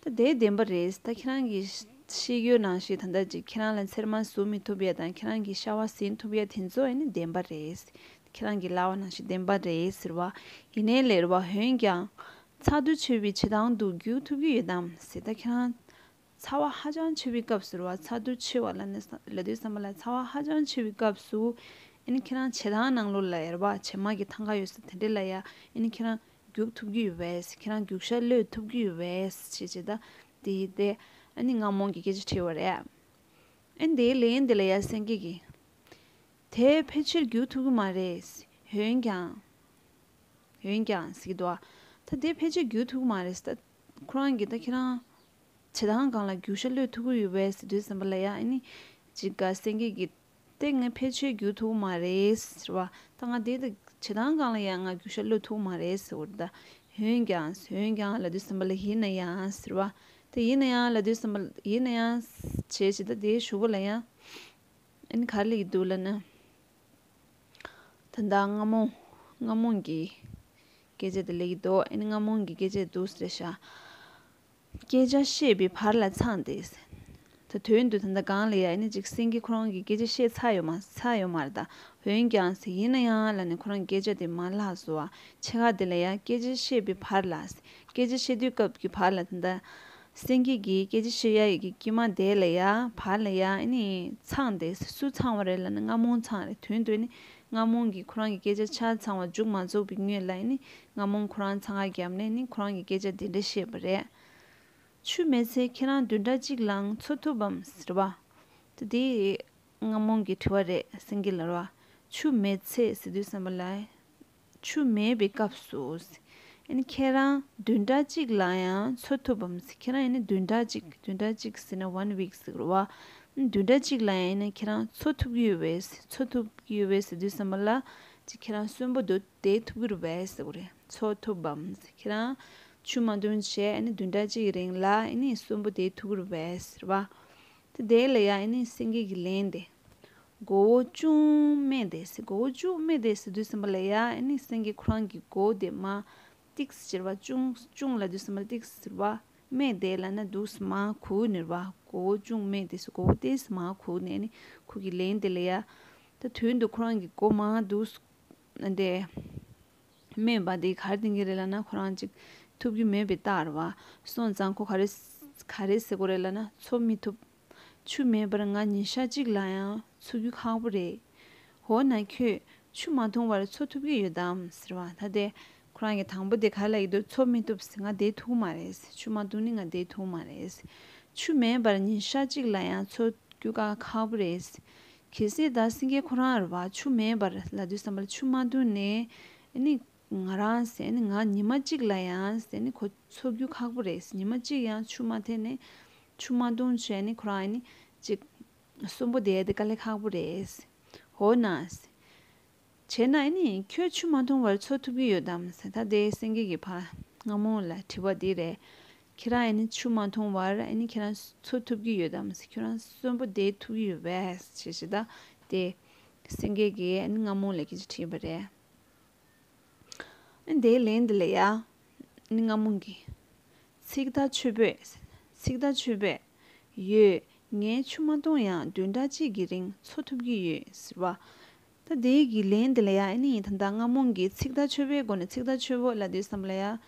ད་དེ་བདེན་པ་རེད། ད་ཁྱེད་རང་གིས་ཤེས་ཡོད་ནང་བཞིན་ད་ལྟ་ཅིག་ཁྱེད་རང་ལ་ཚེར་མ་བཟོ་མི་ཐུབ་ཡ་དང་ཁྱེད་རང་གིས་ཤ་བ་ཟིན་ཐུབ་ཡ་དེ་ཚོ་ཨ་ནི་བདེན་པ་རེད། ཁྱེད་རང་གིས་ལབ་པ་ནང་བཞིན་བདེན་པ་རེད་ཟེར་བ། ཡིན་ནའི་ལབ་རེད་བ། འོན་ཀྱང་། ཚ་གདུང་ཆེ་བའི་བྱེ་ཐང་དུ་རྒྱུག་ཐུབ་ཀྱི་ཡོད་དམ་ཟེར། ད་ཁྱེད་རང་ཚ་བ་ཧ་ཅང་ཆེ་བའི་སྐབས་སུ་རེད་བ། ཚ་གདུང་ཆེ་བ་ལབ་ནས་ལབ་དུས་ཙམ་པ་ལ་ཚ་བ་ཧ་ཅང་ཆེ་བའི་སྐབས་སུ་ཨ་ནི་ཁྱེད་རང་བྱེ་ཐང་ནང་ལོགས་ལ་ཡ་རེད་བ། བྱེ་མ་གི་ཐང་ག་ཡོད་ས་དེ་འདྲ་ལ་ཡ་ཨ་ནི་ཁྱེད་རང་རྒྱུག་ཐུབ་ཀྱི་ཡོད་པས། ཁྱེད་རང་རྒྱུག་ཤར་གློད་ཐུབ་ཀྱི་ཡོད་པས་ཞེས་བྱས། ད་དེ་དེ་ཨ་ནི་རྔ་མོང་གིས་སྐད་ཆ་དྲིས་པ་རེད། ཨ་ནི་དེའི་ལན་དེ་ལ་ཡ་སེང་གེ་གིས། དེ་ཕལ་ཆེར་རྒྱུག་ཐུབ་ཀྱི་མ་རེད། འོན་ཀྱང་། འོན་ཀྱང་ཟེར་གྱི་འདུག་ཨ། ད་དེ་ཕལ་ཆེར་རྒྱུག་ཐུབ་ཀྱི་མ་རེད་ཟེར། ད་ཁོ་རང་གིས་ད་ཁྱེད་རང་བྱེ་ཐང་སྒང་ལ་རྒྱུག་ཤར་གློད་ཐུབ་ཀྱི་ཡོད་པས་ཟེར་དུས་ཙམ་པ་ལ་ཡ་ཨ་ནི་ཅིག་ག་སེང་གེ་གིས་དེ་ངས་ཕལ་ཆེར་རྒྱུག་ཐུབ་ཀྱི་མ་རེད་ཟེར་བ། ད་ང་དེ་ད་ བྱེད་སྟངས་སྒང་ལ་ཡང་ང་རྒྱུག་ཤར་གློད་ཐུབ་མ་རེད་ཟེར་བ་རེད་ད། འོན་ཀྱང་འོན་ཀྱང་ལབ་དུས་ཙམ་པ་ལ་ཡིན་ན་ཡང་ཟེར་བ། དེ་ཡིན་ན་ཡང་ལབ་དུས་ཙམ་པ་ལ་ཡིན་ན་ཡང་བྱས་བྱས་ད་དེའི་གཞུག་གུ་ལ་ཡང་ཨ་ནི་ག་རེ་ལབ་ཀྱི་འདུག་ལབ་ན། ད་ལྟ་རྔ་མོང་རྔ་མོང་གི་སྐད་ཆ་དེ་ལབ་ཀྱི་འདུག་ཨ་ནི་རྔ་མོང་གི་སྐད་ཆ་འདུག་ཟེར་ཤག་སྐད་ཆ་བཤད་པའི་བར་ལ་ཚང་སྟེ། ད་དོན་དུ་ད་ལྟ་སྒང་ལ་ཡ་ཨ་ནི་ཅིག་སེང་གེ་ཁོ་རང་གི་སྐད་ཆ་བཤད་ཚར་ཡོད་མ་ཚར་ཡོད་མ་རེད་ད། འོན་ཀྱང་ཟེར་ཡིན་ན་ཡང་ལབ་ནས་ཁོ་རང་གི་སྐད་ཆ་དེ་མར་བརླགས་སོང་བ། ཕྱེད་ཀ་དེ་ལ་ཡ་སྐད་ཆ་བཤད་པའི་བར་ལ། སྐད་ཆ་བཤད་དུས་སྐབས་ཀྱི་བར་ལ་ད་ལྟ་སེང་གེ་གིས་སྐད་ཆ་བཤད་ཡ་ཡི་གི་དཀྱིལ་མ་དེ་ལ་ཡ་བར་ལ་ཡ་ཨ་ནི་ཚང་སྟེ། སུ་ཚང་བ་རེད་ལབ་ན་རྔ་མོང་ཚང་རེད། དོན་དུ་ཨ་ནི་རྔ་མོང་གིས་ཁོ་རང་གི་སྐད་ཆ་ཆ་ཚང་བ་མཇུག་མ་རྫོགས་པའི་སྔོན་ལ་ཨ་ནི་རྔ་མོང་ཁོ་རང་འཚང་ཁ་བརྒྱབ་ནས་ཨ་ནི་ཁོ་རང་གི་སྐད་ཆ་དེ་འདྲ་བཤད་པ་རེད། ཆུ་མེད་ཚེ་ཁྱེད་རང་བདུན་ཕྲག་གཅིག་ལའང་འཚོ་ཐུབ་བམ་ཟེར་བ། ད་དེ་རྔ་མོང་གི་དྲི་བ་རེད། སེང་གེ་ལབ་ར། ཆུ་མེད་ཚེ་ཟེར་དུས་ཙམ་པ་ལ། ཆུ་མེད་པའི་སྐབས་སུ། ཨ་ནི་ཁྱེད་རང་བདུན་ཕྲག་གཅིག་ལ་ཡང་འཚོ་ཐུབ་བམ་ཟེར། ཁྱེད་རང་ཨ་ནི་བདུན་ཕྲག་གཅིག་བདུན་ཕྲག་གཅིག་ཟེར་ན་one week་ཟེར་བ། ཨ་ནི་བདུན་ཕྲག་གཅིག་ལ་ཡང་ཨ་ནི་ཁྱེད་རང་འཚོ་ཐུབ་ཀྱི་ཡོད་པས་འཚོ་ཐུབ་ཀྱི་ཡོད་པས་ཟེར་དུས་ཙམ་པ་ལ། ཅིག་ཁྱེད་རང་གསོན་པོ་འདུག་བསྡད་ཐུབ་ཀྱི་རེད་པས་ཟེར་བ་རེད། འཚོ་ཐུབ་བམ་ཟེར། ཁྱེད་རང་ཆུ་མ་འཐུང་བྱས་ཨ་ནི་བདུན་ཕྲག་གཅིག་རིང་ལ་ཨ་ནི་གསོན་པོ་བསྡད་ཐུབ་ཀྱི་རེད་པས་ཟེར་བ། དེ་དེ་ལ་ཡ་ཨ་ནི་སེང་གེ་གི་ལན་དེ། མགོ་བོ་ཅུང་སྨད་དེ་ཟེར། མགོ་བོ་ཅུང་སྨད་དེ་ཟེར་དུས་ཙམ་པ་ལ་ཡ་ཨ་ནི་སེང་གེ་ཁོ་རང་གི་མགོ་དེ་མར་ཏིག་ཟེར་བ། ཅུང་ཅུང་ལབ་དུས་ཙམ་པ་ཏིག་ཟེར་བ། སྨད་དེ་ལབ་ན་འདུག་སེ་མར་གུག་ནས་རེད་བ། མགོ་བོ་ཅུང་སྨད་དེ་ཟེར། མགོ་བོ་ཏོག་ཙམ་མར་གུག་ནས་ཨ་ནི་ཁོ་གི་ལན་དེ་ལ་ཡ། ད་དོན་དུ་ཁོ་རང་གི་མགོ་མར་འདུག་སེ་དེ། སྨད་པ་དེ་ག་རེ་བསྟན་གྱི་རེད་ལབ་ན་ཁོ་རང་ཅིག་ཐུབ་ཀྱི་མེད་པའི་རྟགས་རེད་བ། སོང་ཙང་ཁོ་ག་རེ་ག་རེ་ཟེར་དགོས་རེད་ལབ་ན་འཚོ་མི་ཐུབ། ཆུ་མེད་པར་ང་ཉིན་ཞག་གཅིག་ལ་ཡང་འཚོ་རྒྱུ་ཁག་པོ་རེད། འོ་ན་ཁྱོད་ཆུ་མ་འཐུང་བར་འཚོ་ཐུབ་ཀྱི་ཡོད་དམ་ཟེར་བ། ད་དེ་ཁོ་རང་གི་དང་པོ་དེ་ག་རེ་ལབ་ཀྱི་འདུག་འཚོ་མི་ཐུབ་ཟེར། ང་བསྡད་ཐུབ་ཀྱི་མ་རེད་ཟེར། ཆུ་མ་འཐུང་ནི་ང་བསྡད་ཐུབ་ཀྱི་མ་རེད་ཟེར། ཆུ་མེད་པར་ཉིན་ཞག་གཅིག་ལ་ཡང་འཚོ་རྒྱུ་དཀའ་ཁག་པོ་རེད། གལ་སྲིད་ད་སེང་གེ་ཁོ་རང་རེད་བ། ཆུ་མེད་པར་ལབ་དུས་ཙམ་པར་ཆུ་མ་འཐུང་ནས་ཨ་ནི་ང་རང་ཟེར་ཨ་ནི་ང་ཉི་མ་གཅིག་ལ་ཡང་ཟེར་ཨ་ནི་ཁོ་འཚོ་རྒྱུ་ཁག་པོ་རེད། ཉི་མ་གཅིག་ཡང་ཆུ་མ་འཐུང་ནས་ཆུ་མ་འཐུང་བྱས་ཨ་ནི་ཁོ་རང་ཨ་ནི་ཅིག་གསོན་པོ་བསྡད་དེ་དཀའ་ལས་ཁག་པོ་རེད། འོ་ན། བྱས་ན་ཨ་ནི་ཁྱོད་ཆུ་མ་འཐུང་བར་འཚོ་ཐུབ་ཀྱི་ཡོད་དམ་ཟེར། ད་དེ་སེང་གེ་གི་ཕར་རྔ་མོང་ལ་དྲི་བ་འདི་རེད། ཁྱེད་རང་ཨ་ནི་ཆུ་མ་འཐུང་བར་ཨ་ནི་ཁྱེད་རང་འཚོ་ཐུབ་ཀྱི་ཡོད་དམ་ཟེར། ཁྱོད་རང་གསོན་པོ་བསྡད་ཐུབ་ཀྱི་ཡོད་པས་ཞེས་ཞེས་ད་དེ་སེང་གེ་གིས་ཨ་ནི་རྔ་མོང་ལ་སྐད་ཆ་དྲིས་པ་རེད། ཨ་ནི་དེའི་ལན་འདི་ལ་ཡ། ཨ་ནི་རྔ་མོང་གིས། ཚིག་དག་མཆོད་པོས། ཚིག་དག་མཆོད་པོས། ཡོད། ངས་ཆུ་མ་འཐུང་ཡང་བདུན་ཕྲག་གཅིག་གི་རིང་འཚོ་ཐུབ་ཀྱི་ཡོད་ཟེར་བ། ད་དེའི་གི་ལན་དེ་ལ་ཡ་ཨ་ནི་ད་ལྟ་རྔ་མོང་གིས་ཚིག་དག་མཆོད་པོའི་སྒོ་ནས། ཚིག་དག་མཆོད་པོ་ལབ་དུས་ཙམ་ལ་ཡ་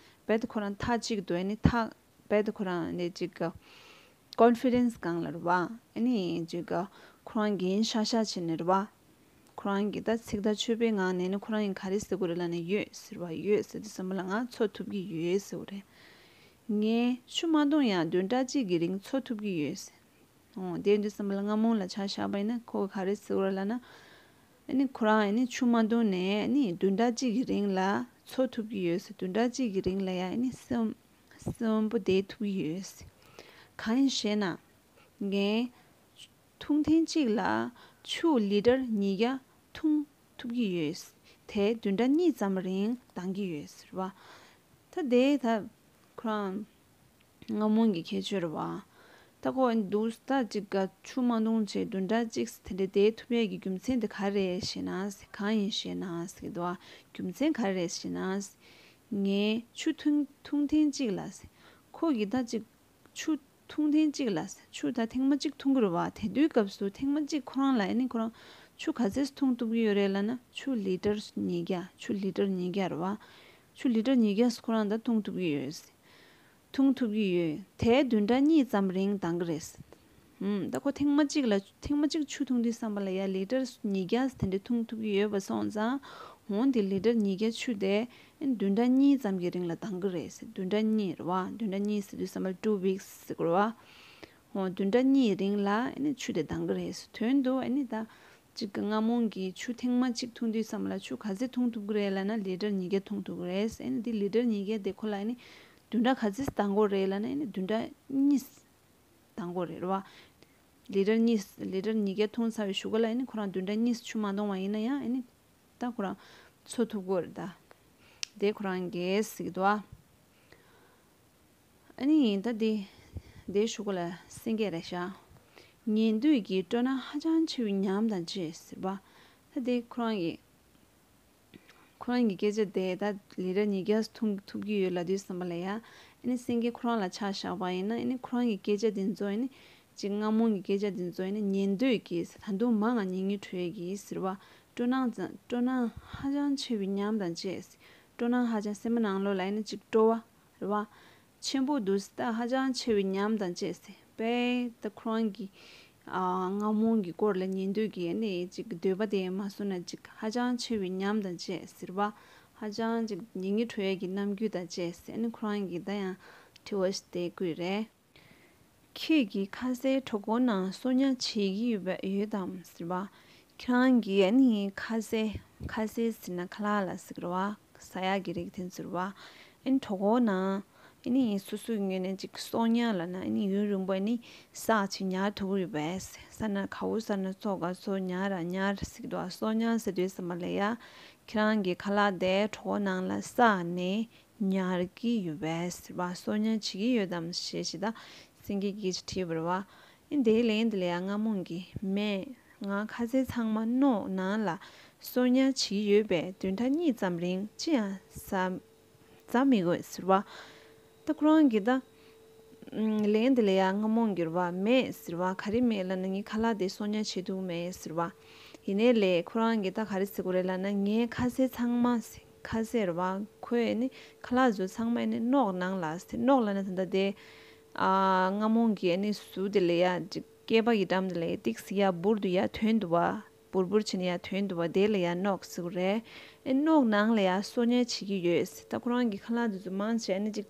རྦད་དེ་ཁོ་རང་ཐག་གཅིག་ཏུ་ཨ་ནི་ཐག་རྦད་དེ་ཁོ་རང་ནས་ཅིག་གི་ཀོན་ཕི་ཌེན་སི་སྒང་ལ་རེད་བ། ཨ་ནི་ཅིག་གི་ཁོ་རང་གིས་ཤག་ཤག་བྱས་ནས་རེད་བ། ཁོ་རང་གིས་ད་ཚིག་དག་མཆོད་པོའི་ངང་ནས་ནི་ཁོ་རང་གིས་ག་རེ་ཟེར་དགོས་རེད་ལབ་ན། ཡོད་ཟེར་བ། ཡོད་ཟེར་དུས་ཙམ་པ་ལ་ང་འཚོ་ཐུབ་ཀྱི་ཡོད་ཟེར་བ་རེད། ངས་ཆུ་མ་འཐུང་ཡང་བདུན་ཕྲག་གཅིག་གི་རིང་འཚོ་ཐུབ་ཀྱི་ཡོད་ཟེར། འོ་དེ་དུས་ཙམ་པ་ལ་རྔ་མོང་ལ་ཆ་བཞག་པ་ཡིན་ན་ཁོ་གིས་ག་རེ་ཟེར་དགོས་རེད་ལབ་ན། ཨ་ནི་ཁོ་རང་ཨ་ནི་ཆུ་མ་འཐུང་ནས་ཨ་ནི་བདུན་ཕྲག་གཅིག་གི་རིང་ལ་འཚོ་ཐུབ་ཀྱི་ཡོད་ཟེར། བདུན་ཕྲག་གཅིག་གི་རིང་ལ་ཡ་ཨ་ནི་གསོན་གསོན་པོ་བསྡད་ཐུབ་ཀྱི་ཡོད་ཟེར། གང་ཡིན་ཞེ་ན། ངས་ཐུང་ཐུང་གཅིག་ལ་ཆུ་ལི་ཊར་ཉིས་བརྒྱ་འཐུང་ཐུབ་ཀྱི་ཡོད། དེ་བདུན་ཕྲག་གཉིས་ཙམ་རིང་འདང་གི་ཡོད་ཟེར་བ། ད་དེ་ད་ཁོ་རང་རྔ་མོང་གི་ཁྱད་ཆོས་རེད་བ། ད་ཁོ་འདུག་ད་ཅིག་ག་ཆུ་མ་འཐུང་བྱས་བདུན་ཕྲག་གཅིག་དེ་འདྲ་བསྡད་ཐུབ་ཡས་ཀྱི་རྒྱུ་མཚན་དེ་ག་རེ་རེད་ཞེ་ན། གང་ཡིན་ཞེ་ན་ཟེར་གྱི་འདུག་བ། རྒྱུ་མཚན་ག་རེ་རེད་ཞེ་ན། ངས་ཆུ་འཐུང་ཐུང་ཐུང་གཅིག་ལ་ཟེར། ཁོ་གིས་ད་ཅིག་ཆུ་འཐུང་ཐེངས་གཅིག་ལ་ཆུ་ད་ཐེངས་མ་གཅིག་འཐུང་གི་རེད་བ། དེ་དུས་སྐབས་སུ་ཐེངས་མ་གཅིག་ཁོ་རང་ལ་ཨ་ནི་ཁོ་རང་ཆུ་ག་ཚད་འཐུང་ཐུབ་ཀྱི་ཡོད་རེད་ལབ་ན། ཆུ་ལི་ཊར་ཉིས་བརྒྱ། ཆུ་ལི་ཊར་ཉིས་བརྒྱ་རེད་བ། ཆུ་ལི་ཊར་ཉིས་བརྒྱ་ཁོ་རང་ད་འཐུང་ཐུབ་ཀྱི་ཡོད། འཐུང་ཐུབ་ཀྱི་ཡོད། དེ་བདུན་ཕྲག་གཉིས་ཙམ་རིང་འདང་གི་རེད། ཧུམ། ད་ཁོ་ཐེངས་མ་གཅིག་ལ་ཐེངས་མ་གཅིག་ཆུ་འཐུང་དུས་ཙམ་པ་ལ་ཡ་ལི་ཊར་ཉིས་བརྒྱ་དེ་འདྲ་འཐུང་ཐུབ་ཀྱི་ཡོད་པ་སོང་ཙང་། འོན་ཏེ་ལི་ཊར་ཉིས་བརྒྱ་ཆུ་དེ་ཨ་ནི་བདུན་ཕྲག་གཉིས་ཙམ་གྱི་རིང་ལ་འདང་གི་རེད་ཟེར། བདུན་ཕྲག་གཉིས་རེད་བ། བདུན་ཕྲག་གཉིས་ཟེར་དུས་ཙམ་པ་ལ་two weeks་ཟེར་གི་རེད་བ། འོ་བདུན་ཕྲག་གཉིས་རིང་ལ་ཨ་ནི་ཆུ་དེ་འདང་གི་རེད་ཟེར། དོན་དུ་ཨ་ནི་ད་ཅིག་གི་རྔ་མོང་གིས་ཆུ་ཐེངས་མ་གཅིག་འཐུང་དུས་ཙམ་པ་ལ་ཆུ་ག་ཚད་འཐུང་ཐུབ་ཀྱི་རེད་ལབ་ན་ལི་ཊར་ཉིས་བརྒྱ་འཐུང་ཐུབ་ཀྱི་རེད་ཟེར། ཨ་ནི་དེ་ལི་ཊར་ཉིས་བརྒྱ་དེ་ཁོ་ལ་ཨ་ནི་བདུན་ཕྲག་ག་ཚད་འདང་དགོས་རེད་ལབ་ན་ཨ་ནི་བདུན་ཕྲག་གཉིས་འདང་དགོས་རེད་བ། ལི་ཊར་གཉིས། ལི་ཊར་ཉིས་བརྒྱ་འཐུང་ཚར་བའི་གཞུག་གུ་ལ་ཨ་ནི་ཁོ་རང་བདུན་ཕྲག་གཉིས་ཆུ་མ་འཐུང་བ་ཡིན་ན་ཡང་ཨ་ནི་ད་ཁོ་རང་ འཚོ་ཐུབ་ཀྱི་རེད་ད། དེ་ཁོ་རང་གིས་ཟེར་གྱི་འདུག་ཨ། ཨ་ནི་ད་དེ་དེའི་གཞུག་གུ་ལ་སེང་གེ་རེད་ཤག་ཉན་འདོད་ཀྱི་སྤྲོ་སྣང་ཧ་ཅང་ཆེ་བའི་ཉམས་དང་བཅས་ཟེར་བ། ད་དེ་ཁོ་རང་གིས་ཁོ་རང་གི་སྐད་ཆ་དེ་ད་ལི་ར་ཉིས་བརྒྱ་ཐུང་ཐུབ་ཀྱི་ཡོད་ལབ་དུས་ཙམ་པ་ལ་ཡ། ཨ་ནི་སེང་གེ་ཁོ་རང་ལ་ཆ་བཞག་པ་ཡིན་ན། ཨ་ནི་ཁོ་རང་གི་སྐད་ཆ་དེ་ཚོ་ཨ་ནི་ཅིག་རྔ་མོང་གི་སྐད་ཆ་དེ་ཚོ་ཨ་ནི་ཉན་འདོད་ཀྱིས་ད་དུང་མང་ང་ཉན་གྱི་འགྲོ་ཡས་ཀྱིས་ཟེར་བ། སྤྲོ་སྣང་ཙམ་སྤྲོ་སྣང་ཧ་ཅང་ཆེ་བའི་ཉམས་དང་བཅས། སྤྲོ་སྣང་ཧ་ཅང་སེམས་པ་ནང་ལོགས་ལ་ཨ་ནི་ཅིག་སྤྲོ་བ་རེད་བ། ཆེན་པོ་འདུག་ཟེར། ད་ཧ་ཅང་ཆེ་བའི་ཉམས་དང་བཅས་ཟེར་པས། ད་ཁོ་རང་གི་ཨ་རྔ་མོང་གི་སྐོར་ལ་ཉན་འདོད་ཀྱི་ཨ་ནི་ཅིག་འདོད་པ་དེ་མ་སོང་ན་ཅིག་ཧ་ཅང་ཆེ་བའི་ཉམས་དང་བཅས་ཟེར་བ། ཧ་ཅང་ཅིག་ཉན་གྱི་འགྲོ་ཡས་ཀྱི་རྣམ་འགྱུར་དང་བཅས་ཟེར། ཨ་ནི་ཁོ་རང་གིས་ད་ཡང་དྲི་བ་ཞིག་དེ་བཀོད་རེད། ཁྱེད་ཀྱིས་ཁ་ཟས་གྲོད་ཁོག་ནང་གསོག་ཉར་བྱེད་ཀྱི་ཡོད་པ་ཡོད་དམ་ཟེར་བ། ཁྱེད་རང་གིས་ཨ་ནི་ཁ་ཟས་ཁ་ཟས་ཟེར་ན་ཁ་ལག་ལ་ཟེར་གི་རེད་བ། ཟ་ཡག་གི་རིགས་དེ་ཚོ་རེད་བ། ཨ་ནི་གྲོད་ཁོག་ནང་ཨ་ནི་སོ་སོའི་ངོས་ནས་ཅིག་གསོག་ཉར་ལབ་ན་ཨ་ནི་ཡུན་རིང་པོ་ཨ་ནི་བསགས་བྱས་ཉར་ཐུབ་ཀྱི་ཡོད་པས། ས་ན་ག་བོ་ས་ན་ཚོགས་ག་ཚོགས་ཉར་ར་ཉར་ཟེར་གི་འདུག་ཨ། གསོག་ཉར་ཟེར་དུས་ཙམ་པ་ལ་ཡ། ཁྱེད་རང་གི་ཁ་ལག་དེ་གྲོད་ཁོག་ནང་ལ་བསགས་ནས་ཉར་གྱི་ཡོད་པས་ཟེར་བ། གསོག་ཉར་བྱེད་ཀྱི་ཡོད་དམ་ཞེས་ཞེ་ད་སེང་གེ་གིས་དྲིས་པ་རེད་བ། ཨེ་དེའི་ལན་དེ་ལ་ཡང་རྔ་མོང་གིས་མེད། ང་ཁ་ཟས་ཚང་མ་རྣོ་ནང་ལ་གསོག་ཉར་བྱེད་ཀྱི་ཡོད་པས་བདུན་ཕྲག་གཉིས་ཙམ་རིང་ཅི་ཡང་ཟ་ཟ་མི་དགོས་ཟེར་བ། ད་ཁོ་རང་གིས་ད་ལན་དེ་ལ་ཡང་རྔ་མོང་གིས་རེད་བ། མེད་ཟེར་བ། ག་རེ་མེད་ལབ་ན་ངའི་ཁ་ལག་དེ་གསོག་ཉར་བྱེད་ཐུབ་མེད་ཟེར་བ། ཡིན་ནའི་ལས་ཁོ་རང་གིས་ད་ག་རེ་ཟེར་དགོས་རེད་ལབ་ན། ངའི་ཁ་ཟས་ཚང་མ་ཟེར། ཁ་ཟས་རེད་བ། ཁོས་ནི་ཁ་ལག་ཚོ་ཚང་མ་ནི་རྣོ་ནང་ལ་ཟེར། རྣོ་ལབ་ན་ད་ལྟ་དེ་ཨ་རྔ་མོང་གི་ནི་ཟུར་དེ་ལ་ཡ་ཅིག་སྐེད་པ་གི་འགྲམ་དེ་ལ་ཡ་ཏིག་ཙམ་ཡ་འབུར་དུ་ཡ་ཐོན་འདུག་བ། འབུར་འབུར་བྱས་ནས་ཡ་ཐོན་འདུག་བ། དེ་ལ་ཡ་རྣོ་ཟེར་གི་རེད། ཨེ་རྣོ་ནང་ལ་ཡ་གསོག་ཉར་བྱེད་ཀྱི་ཡོད་ཟེར། ད་ཁོ་རང་གི་ཁ་ལག་དེ་ཚོ་མང་ཆེ་ནི་ཅིག་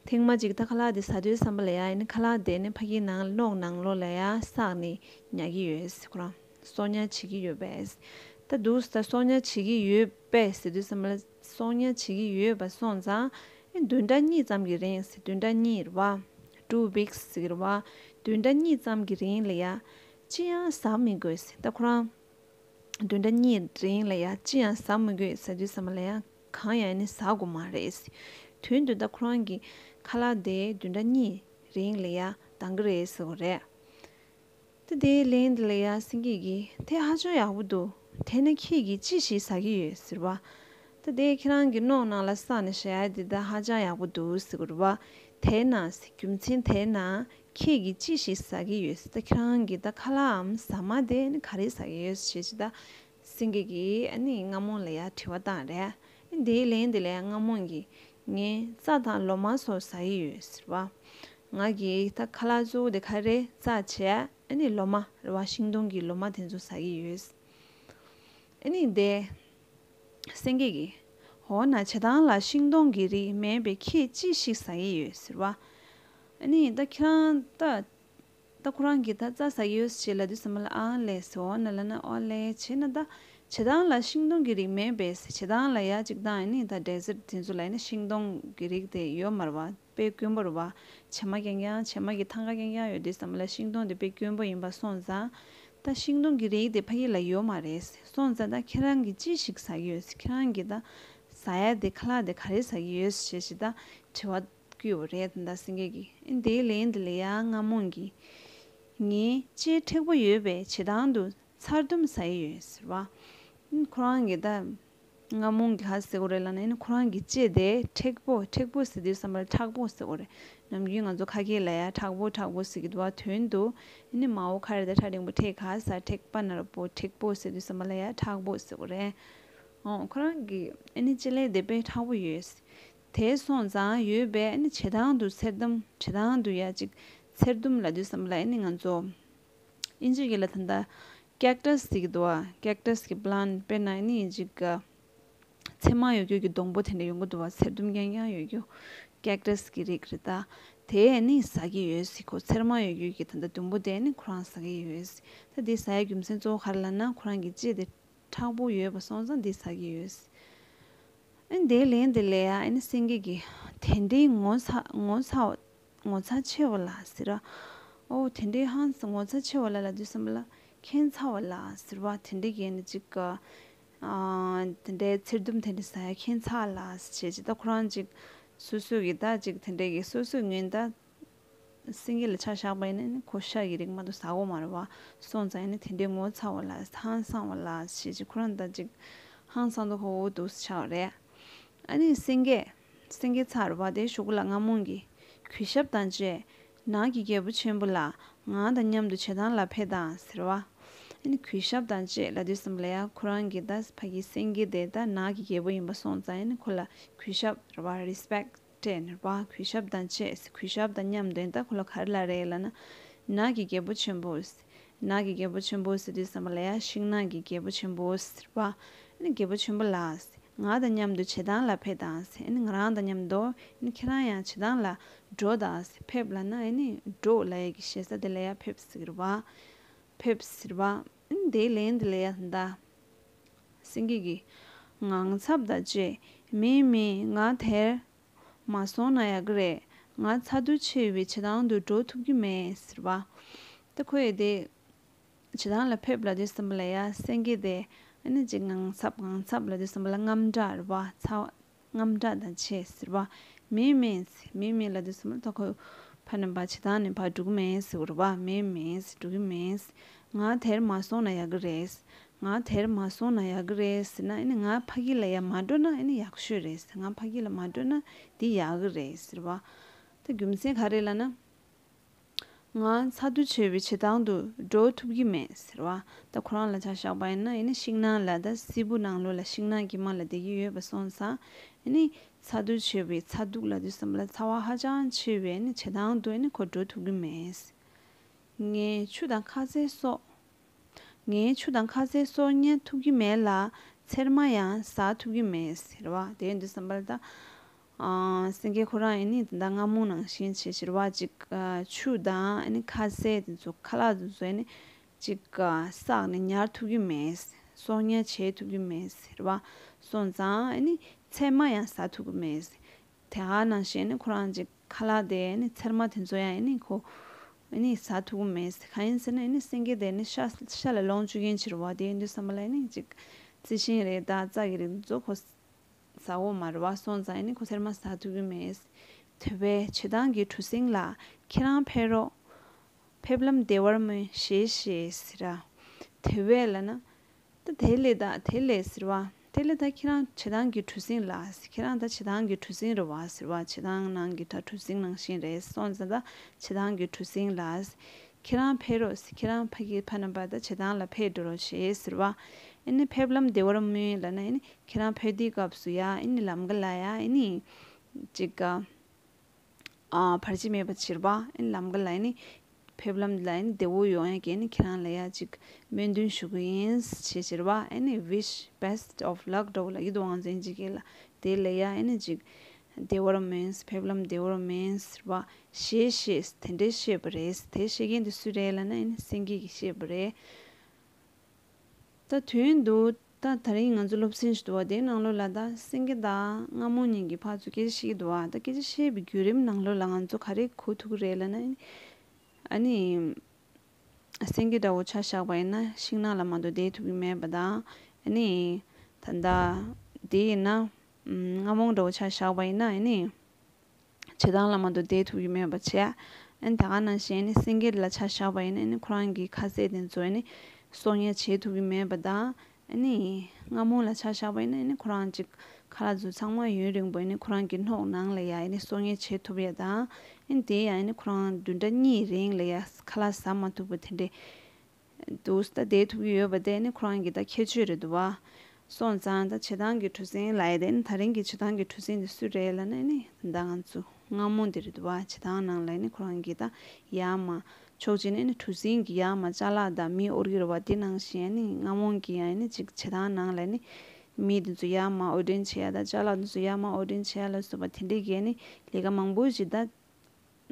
ཐེངས་མ་གཅིག་ད་ཁ་ལག་དེ་ཟ་དུས་ཙམ་པ་ལ་ཡ་ཨེ་ནི་ཁ་ལག་དེ་ནི་ཕ་གིའི་ནང་རྣོ་ནང་ལོགས་ལ་ཡ་བསགས་ནས་ཉར་གྱི་ཡོད་ཟེར། ཁོ་རང་གསོག་ཉར་བྱེད་ཀྱི་ཡོད་པས། ད་འདུག་ད་གསོག་ཉར་བྱེད་ཀྱི་ཡོད་པས་ཟེར་དུས་ཙམ་པ་ལ་གསོག་ཉར་བྱེད་ཀྱི་ཡོད་པ་སོང་ཙང་ཨེ་བདུན་ཕྲག་གཉིས་ཙམ་གྱི་རིང་ཟེར། བདུན་ཕྲག་གཉིས་རེད་བ། Two weeks ཟེར་གི་རེད་བ། བདུན་ཕྲག་གཉིས་ཙམ་གྱི་རིང་ལ་ཡ་ཅི་ཡང་ཟ་མི་དགོས་ཟེར། ད་ཁོ་རང་བདུན་ཕྲག་གཉིས་རིང་ལ་ཡ་ཅི་ཡང་ཟ་མི་དགོས་ཟེར་དུས་ཙམ་པ་ལ་ཡ་གང་ཡང་ནི་ཟ་དགོས་མ་རེད་ཟེར། དོན་དུ་ད་ཁོ་རང་གི་ཁ་ལག་དེ་བདུན་ཕྲག་གཉིས་རིང་ལ་ཡ་འདང་གི་རེད་ཟེར་བ་རེད། ད་དེའི་ལན་དེ་ལ་ཡ་སེང་གེ་གིས་དེ་ཧ་ཅང་ཡག་པོ་འདུག་དེས་ན་ཁྱེད་ཀྱིས་ཅི་ཞིག་ཟ་གི་ཡོད་ཟེར་བ། ད་དེ་ཁྱེད་རང་གི་རྣོ་ནང་ལ་བསགས་ནས་བཞག་ཡ་དེ་ད་ཧ་ཅང་ཡག་པོ་འདུག་ཟེར་གི་རེད་བ། དེས་ན་ཟེར། རྒྱུ་མཚན་དེས་ན་ཁྱེད་ཀྱིས་ཅི་ཞིག་ཟ་གི་ཡོད་ཟེར། ད་ཁྱེད་རང་གིས་ད་ཁ་ལག་གམ་ཟ་མ་དེ་ནི་ག་རེ་ཟ་གི་ཡོད་ཟེར་ཞེས་ད་སེང་གེ་གིས་ཨ་ནི་རྔ་མོང་ལ་ཡ་དྲི་བ་བཏང་རེད། ཨ་ནི་དེའི་ལན་དེ་ལ་ཡ་རྔ་མོང་གིས་ངས་རྩྭ་དང་ལོ་མ་སོགས་ཟ་གི་ཡོད་ཟེར་བ། ང་གིས་ད་ཁ་ལག་གཙོ་བོ་དེ་ག་རེ་རེད། རྩྭ་བྱས་ཨ་ནི་ལོ་མ་རེད་བ། ཤིང་སྡོང་གི་ལོ་མ་དེ་ཚོ་ཟ་གི་ཡོད། ཨ་ནི་དེ་སེང་གེ་གིས་འོ་ན་བྱེ་ཐང་ལ་ཤིང་སྡོང་གི་རིགས་མེད་པས་ཁྱེད་ཅི་ཞིག་ཟ་གི་ཡོད་ཟེར་བ། ཨ་ནི་ད་ཁྱེད་རང་ད་ད་ཁོ་རང་གིས་ད་རྩྭ་ཟ་གི་ཡོད་ཞེས་ལབ་དུས་ཙམ་པ་ལ་ཨང་ལས་ཟེར། འོ་ན་ལབ་ན་ཨོ་ལས་བྱས་ན་ད་བྱེ་ཐང་ལ་ཤིང་སྡོང་གི་རིགས་མེད་པས་ཟེར། བྱེ་ཐང་ལ་ཡ་གཅིག་དང་ཨ་ནི་ད་ཌེ་སརཊ་དེ་ཚོ་ལ་ཨ་ནི་ཤིང་སྡོང་གི་རིགས་དེ་ཡོད་མ་རེད་བ། དཔེ་དཀོན་པོ་རེད་བ། བྱེ་མ་རྐྱང་རྐྱང་བྱེ་མ་གི་ཐང་ག་རྐྱང་རྐྱང་ཡོད་དུས་ཙམ་པ་ལ་ཤིང་སྡོང་དེ་དཔེ་དཀོན་པོ་ཡིན་པ་སོང་ཙང་། ད་ཤིང་སྡོང་གི་རིགས་དེ་ཕ་གི་ལ་ཡོད་མ་རེད། སོང་ཙང་ད་ཁྱེད་རང་གིས་ཅི་ཞིག་ཟ་གི་ཡོད། ཁྱེད་རང་གིས་ད་ཟ་ཡ་དེ་ཁ་ལག་དེ་ག་རེ་ཟ་གི་ཡོད་ཞེས་ཞེས་ད་དྲི་བ་བསྐུལ་བ་རེད། ད་ད་སེང་གེ་གིས་ཨེ་དེའི་ལན་དེ་ལ་ཡ་རྔ་མོང་གིས་ངའི་ལྕེ་མཁྲེགས་པོ་ཡོད་པས་བྱེ་ཐང་དུ་ཚར་དུམ་ཟ་ཡི་ཡོད་ཟེར་བ། ཁོ་རང་གིས་ད་རྔ་མོང་གིས་ག་ཟེར་གོ་རེད་ལབ་ན། ཨ་ནི་ཁོ་རང་གི་ལྕེ་དེ་མཁྲེགས་པོ། མཁྲེགས་པོ་ཟེར་དུས་ཙམ་པར་མཁྲེགས་པོ་ཟེར་གོ་རེད། ནམ་རྒྱུན་ང་ཚོ་ཁ་སྐད་ལ་ཡ་མཁྲེགས་པོ་མཁྲེགས་པོ་ཟེར་གི་འདུག་བ། དོན་དུ་ཨ་ནི་མ་འོ་ཁ་རེ་ད་ཁྲ་འགྲེང་བུ་མཁྲེགས་ག་ས་མཁྲེགས་པ་ན་རོ་པོ་མཁྲེགས་པོ་ཟེར་དུས་ཙམ་པ་ལ་ཡ་མཁྲེགས་པོ་ཟེར་གོ་རེད། ཨོ་ཁོ་རང་གི་ཨ་ནི་ལྕེ་ལེ་དེ་དཔེ་མཁྲེགས་པོ་ཡོད། དེ་སོང་ཙང་ཡོད་པས་ཨ་ནི་བྱེ་ཐང་དུ་ཚར་དུམ། བྱེ་ཐང་དུ་ཡ་ཅིག་ཚར་དུམ་ལབ་དུས་ཙམ་པ་ལ་ཨ་ནི་ང་ཚོ་ཨིན་ཇི་སྐད་ལ་ད་ལྟ་ཀེག་ཊས་ཟེར་གི་འདུག་བ། ཀེག་ཊས་གི་པ་ལན་ཊི། དཔེར་ན་ཨ་ནི་ཅིག་ཚེར་མ་ཡོད་རྒྱུ་གི་སྡོང་པོ་དེ་འདྲ་ཡོང་གི་འདུག་བ། ཚར་དུམ་རྐྱང་རྐྱང་ཡོད་རྒྱུ། ཀེག་ཊས་གི་རིགས་རེད་ད། དེ་ཨ་ནི་ཟ་གི་ཡོད་ཟེར། ཁོ་ཚེར་མ་ཡོད་རྒྱུ་གི་ད་ལྟ་དུམ་བུ་དེ་ཨ་ནི་ཁོ་རང་ཟ་གི་ཡོད་ཟེར། ད་འདི་ཟ་ཡ་རྒྱུ་མཚན་གཙོ་བོ་ག་རེ་ལབ་ན་ཁོ་རང་གི་ལྕེ་དེ་མཁྲེགས་པོ་ཡོད་པ་སོང་ཙང་འདི་ཟ་གི་ཡོད་ཟེར། ཨ་ནི་དེའི་ལན་དེ་ལ་ཡ་ཨ་ནི་སེང་གེ་གིས་དེ་འདྲའི་ངོ་ཚ་ངོ་ཚ་ངོ་ཚ་ཆེ་བ་ལ་ཟེར་ར། ཨོ་དེ་འདྲའི་ཧང་སང་ངོ་ཚ་ཆེ་བ་ལ་ལབ་དུས་ཙམ་པ་ལ་ཁྱད་མཚར་བ་ལ་ཟེར་བ། དེ་འདྲའི་གི་ཨ་ནི་ཅིག་ག་ ཨ་དེ་འདྲའི་ཚེར་ལྡུམ་དེ་འདྲ་ཟ་ཡ་ཁྱད་མཚར་ལ་ཟེར་བྱས་ཅིག་ད་ཁོ་རང་ཅིག་སོ་སོ་གི་ད་ཅིག་དེ་འདྲའི་གི་སོ་སོའི་ངོས་ད་སེང་གེ་ལ་ཆ་བཞག་པ་ཡིན་ན་ནི་ཁོ་ཤ་གི་རིགས་མ་གཏོགས་ཟ་གོ་མ་རེད་བ། སོང་ཙང་ཡིན་ན་དེ་འདྲའི་ངོ་མཚར་བ་ལ་ཧང་སང་བ་ལ་ཟེར་བྱས་ཅིག་ཁོ་རང་ད་ཅིག་ཧང་སང་དུ་ཧོ་ཧོ་འདུག་ཆགས་རེད། ཨ་ནི་སེང་གེ། སེང་གེ་ཚར་བ་དེའི་གཞུག་གུ་ལ་རྔ་མོང་གིས་གུས་ཞབས་དང་བཅས། ནགས་ཀྱི་རྒྱལ་པོ་ཆེན་པོ་ལགས། ང་དང་མཉམ་དུ་བྱེ་ཐང་ལ་ཕེབས་དང་ཟེར་བ། ཨ་ནི་གུས་ཞབས་དང་བཅས་ལབ་དུས་ཙམ་པ་ལ་ཡ་ཁོ་རང་གི་ད་ཕ་གི་སེང་གེ་དེ་ད་ནགས་ཀྱི་རྒྱལ་པོ་ཡིན་པ་སོང་ཙང་ཨ་ནི་ཁོ་ལ་གུས་ཞབས་རེད་བ། རི་སི་པེག་སྤྲད་ནས་རེད་བ། གུས་ཞབས་དང་བཅས། གུས་ཞབས་དང་མཉམ་དུ་ད་ཁོ་ལ་ག་རེ་ལབ་རེད་ལབ་ན། ནགས་ཀྱི་རྒྱལ་པོ་ཆེན་པོ། ནགས་ཀྱི་རྒྱལ་པོ་ཆེན་པོ་ཟེར་དུས་ཙམ་པ་ལ་ཡ་ཤིང་ནགས་ཀྱི་རྒྱལ་པོ་ཆེན་པོ་ཟེར་བ། ཨ་ནི་རྒྱལ་པོ་ཆེན་པོ་ལགས། ང་དང་མཉམ་དུ་བྱེ་ཐང་ལ་ཕེབས་དང་ཟེར། ཨ་ནི་ང་རང་དང་མཉམ་དུ་ཨ་ནི་ཁྱེད་རང་ཡང་བྱེ་ཐང་ལ་འགྲོ་དང་ཟེར། ཕེབས་ལབ་ན་ཨ་ནི་འགྲོ་ལབ་ཡ་གི་ཞེ་ས་དེ་ལ་ཡ་ཕེབས་ཟེར་གི་རེད་བ། ཕེབས་ཟེར་བ། ཨ་ནི་དེའི་ལན་དེ་ལ་ཡ་ད་སེང་གེ་གིས་ངང་ཚབ་དང་བཅས། མིན་མིན་ང་དེར་མ་སོང་ན་ཡག་གི་རེད། ང་ཚ་དུག་ཆེ་བའི་བྱེ་ཐང་དུ་འགྲོ་ཐུབ་ཀྱི་མེད་ཟེར་བ། ད་ཁོས་དེ་བྱེ་ཐང་ལ་ཕེབས་ལབ་དུས་ཙམ་པ་ལ་ཡ་སེང་གེ་དེ་ཨ་ནི་ཅིག་ངང་ཚབ་ངང་ཚབ་ལབ་དུས་ཙམ་པ་ལ་དངངས་སྐྲག་རེད་བ། ཚ་བ་དངངས་སྐྲག་དང་བཅས་ཟེར་བ། མིན་མིན་ཟེར། མིན་མིན་ལབ་དུས་ཙམ་པ་ལ་ད་ཁོས་ཕ་ནས་ཕར་བྱེ་ཐང་ནས་ཕར་འགྲོ་གི་མེད་ཟེར་བ་རེད་བ། མིན་མིན་ཟེར། འགྲོ་གི་མེད་ཟེར། ང་དེར་མ་སོང་ན་ཡག་གི་རེད། ང་དེར་མ་སོང་ན་ཡག་གི་རེད་ཟེར་ན་ཨ་ནི་ང་ཕ་གི་ལ་ཡ་མ་འགྲོ་ན་ཨ་ནི་ཡག་ཤོས་རེད་ཟེར། ང་ཕ་གི་ལ་མ་འགྲོ་ན་འདི་ཡག་གི་རེད་ཟེར་བ། ད་རྒྱུ་མཚན་ག་རེ་ལབ་ན། ང་ཚ་དུག་ཆེ་བའི་བྱེ་ཐང་དུ་འགྲོ་ཐུབ་ཀྱི་མེད་ཟེར་བ། ད་ཁོ་རང་ལ་ཆ་བཞག་པ་ཡིན་ན་ཨ་ནི་ཤིང་ནགས་ལ་ད་སིལ་བུ་ནང་ལོགས་ལ་ཤིང་ནགས་དཀྱིལ་མ་ལ་བསྡད་ཀྱི་ཡོད་པ་སོང་ཙང་ཨ་ནི་ཚ་དུག་ཆེ་བའི་ཚ་དུག་ལབ་དུས་ཙམ་པ་ལ་ཚ་བ་ཧ་ཅང་ཆེ་བའི་ཨ་ནི་བྱེ་ཐང་དུ་ཨ་ནི་ཁོ་འགྲོ་ཐུབ་ཀྱི་མེད། ངས་ཆུ་དང་ཁ་ཟས་སོགས། ངས་ཆུ་དང་ཁ་ཟས་སོགས་བརྙ་ཐུབ་ཀྱི་མེད་ལ། ཚེར་མ་ཡང་ཟ་ཐུབ་ཀྱི་མེད་ཟེར་བ། དེ་ཡིན་དུས་ཙམ་པ་ལ་ད། ཨ་སེང་གེ་ཁོ་རང་ཡིན་ནི་ད་རྔ་མོང་ནང་བཞིན་བྱེད་ཟེར་བ་ཅིག་ཨ་ཆུ་དང་ཨ་ནི་ཁ་ཟས་དེ་ཚོ་ཁ་ལག་དེ་ཚོ་ཨ་ནི་ཅིག་ཨ་བསགས་ནས་ཉར་ཐུབ་ཀྱི་མེད། གསོག་ཉར་བྱེད་ཐུབ་ཀྱི་མེད་ཟེར་བ། སོང་ཙང་ཨ་ནི་ཚེར་མ་ཡང་ཟ་ཐུབ་ཀྱི་མེད། དེ་ག་ནང་བཞིན་ནི་ཁོ་རང་ཅིག་ཁ་ལག་དེ་ནི་ཚེར་མ་དེ་ཚོ་ཡང་ནི་ཁོ་ནི་ཟ་ཐུབ་ཀྱི་མེད། གང་ཡིན་ཟེར་ན་ནི་སེང་གེ་དེ་ནི་ཤ་ཤ་ལ་ལོངས་སྤྱོད་མཁན་ཅིག་རེད་བ། དེ་ཡིན་དུས་ཙམ་པ་ལ་ནི་ཅིག་རྩི་ཤིང་རེད་ད་རྩྭ་གི་རིགས་ཚོ་ཁོ་ཟ་འོ་མ་རེད་བ། སོང་ཙང་ནི་ཁོ་ཚེར་མ་ཟ་ཐུབ་ཀྱི་མེད། དེ་བས་བྱེ་ཐང་གི་གྲུ་གཟིངས་ལགས། ཁྱེད་རང་ཕེབས་རོགས། ཕེབས་ལམ་བདེ་བར་སྨོན་ཞེས་ཞེས་ཟེར། དེ་བས་ལབ་ན། ད་དེ་ལས་ད་དེ་ལས་ཟེར་བ། དེ་ལས་ད་ཁྱེད་རང་བྱེ་ཐང་གི་གྲུ་གཟིངས་ལགས། ཁྱེད་རང་ད་བྱེ་ཐང་གི་གྲུ་གཟིངས་རེད་བ་ཟེར་བ། བྱེ་ཐང་ནང་གི་ད་གྲུ་གཟིངས་ནང་བཞིན་རེད། སོང་ཙང་ད་བྱེ་ཐང་གི་གྲུ་གཟིངས་ལགས། ཁྱེད་རང་ཕེབས་རོགས་ཟེར། ཁྱེད་རང་ཕ་གི་ཕ་ནས་ཕར་ད་བྱེ་ཐང་ལ་ཕེབས་འགྲོ་རོགས་བྱེད་ཟེར་བ། ཨ་ནི་ཕེབས་ལམ་བདེ་བར་སྨོན་ལབ་ན་ཨ་ནི་ཁྱེད་རང་ཕེབས་དུས་སྐབས་སུ་ཡ་ཨ་ནི་ལམ་ཀ་ལ་ཡ་ཨ་ནི་ཅིག་ག་ཨ་བར་ཆད་མེད་པ་བྱེད་པ། ཨ་ནི་ལམ་ཀ་ལ་ཨ་ནི་ཕེབས་ལམ་ལ་ཨ་ནི་བདེ་བོ་ཡོང་ཡ་གི་ཨ་ནི་ཁྱེད་རང་ལ་ཡ་ཅིག་སྨོན་འདུན་ཞུ་གི་ཡིན་ཞེས་ཟེར་བ། ཨ་ནི་wish best of luck འདྲ་བོ་ལབ་ཀྱི་འདུག་ང་ཚོ་ཨིན་ཇི་སྐད་ལ། དེ་ལ་ཡ་ཨ་ནི་ཅིག་བདེ་བར་སྨོན། ཕེབས་ལམ་བདེ་བར་སྨོན་ཟེར་བ་ཞེས་ཞེས་དེ་འདྲའི་བཤད་པ་རེད། དེ་བཤད་མཁན་དེ་སུ་རེད་ལབ་ན་ཨ་ནི་སེང་གེ་གིས་བཤད་པ་རེད། ད་དོན་དུ་ད་དེ་རིང་ང་ཚོ་སློབ་ཚན་ཞིག་འདུག་བ། དེའི་ནང་ལོགས་ལ་ད་སེང་གེ་དང་རྔ་མོང་གཉིས་ཀྱིས་ཕར་ཚུར་སྐད་ཆ་བཤད་ཀྱི་འདུག་བ། ད་སྐད་ཆ་བཤད་པའི་བརྒྱུད་རིམ་ནང་ལོགས་ལ་ང་ཚོ་ག་རེ་གོ་ཐུབ་ཀྱི་རེད་ལབ་ན། ཨ་ནི་སེང་གེ་འདྲ་བོ་ཆ་བཞག་པ་ཡིན་ན་ཤིང་ནགས་ལ་མ་གཏོགས་བསྡད་ཐུབ་ཀྱི་མེད་པ་དང་། ཨ་ནི་ད་ལྟ་དེ་ཡིན་ན་རྔ་མོང་འདྲ་བོ་ཆ་བཞག་པ་ཡིན་ན་ཨ་ནི། བྱེ་ཐང་ལ་མ་གཏོགས་བསྡད་ཐུབ་ཀྱི་མེད་པ་བྱས། ཨ་ནི་ད་ག་ནང་བཞིན་ཨ་ནི་སེང་གེ་ལ་ཆ་བཞག་པ་ཡིན་ན་ཨ་ནི་ཁོ་རང་གི་ཁ་ཟས་དེ་ཚོ་ཨ་ནི་གསོག་ཉར་བྱེད་ཐུབ་ཀྱི་མེད་པ་དང་། ཨ་ནི་རྔ་མོང་ལ་ཆ་བཞག་པ་ཡིན་ན་ཨ་ནི་ཁོ་རང་ཅིག་ཁ་ལག་ཚོ་ཚང་མ་ཡུན་རིང་པོ་ཨ་ནི་ཁོ་རང་གི་སྣུག་ནང་ལ་ཡ་ཨ་ནི་གསོག་ཉར་བྱེད་ཐུབ་ཡ་དང་། ཨ་ནི་དེ་ཡང་ཨ་ནི་ཁོ་རང་བདུན་ཕྲག་གཉིས་རིང་ལ་ཡ་ཁ་ལག་ཟ་མ་ཐུབ་པ་དེ་འདྲའི་འདུག་ད་བསྡད་ཐུབ་ཀྱི་ཡོད་པ་དེ་ནི་ཁོ་རང་གི་ད་ཁྱད་ཆོས་རེད་འདུག་བ། སོང་ཙང་ད་བྱེ་ཐང་གི་གྲུ་གཟིངས་ལབ་ཡ་དེ་ནི་ད་རིང་གི་བྱེ་ཐང་གི་གྲུ་གཟིངས་དེ་སུ་རེད་ལབ་ན་ཨ་ནི་ད་ང་ཚོ་རྔ་མོང་དེ་རེད་འདུག་བ། བྱེ་ཐང་ནང་ལ་ཨ་ནི་ཁོ་རང་གི་ད་ཡར་མར་ཕྱོགས་གཅིག་ནས་ཨ་ནི་གྲུ་གཟིངས་ཀྱི་ཡར་མར་ཅ་ལག་དང་མི་གཡོར་གྱི་རེད་བ། དེ་ནང་བཞིན་ཨ་ནི་རྔ་མོང་གི་ཡང་ཨ་ནི་ཅིག་བྱེ་ཐང་ནང་ལ་ཨ་ནི་མི་དེ་ཚོ་ཡར་མར་དབོར་འདྲེན་བྱེད་ཡ་དང་ཅ་ལག་དེ་ཚོ་ཡར་མར་དབོར་འདྲེན་བྱེད་ཡ་ལ་སོགས་པ་དེ་འདྲའི་གི་ཨ་ནི་ལས་ཀ་མང་པོ་ཞིག་ད།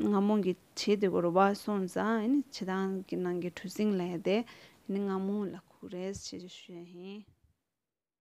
རྔ་མོང་གི་བྱེད་དེ་གོ་རུ་བ་སོང་ཙང་ཨ་ནི་བྱེ་ཐང་གི་ནང་གི་གྲུ་གཟིངས་ལ་ཡ་དེ་ཨ་ནི་རྔ་མོང་ལ་གོ་རེད་ཅེས་ཞུ་ཡ་ཡིན།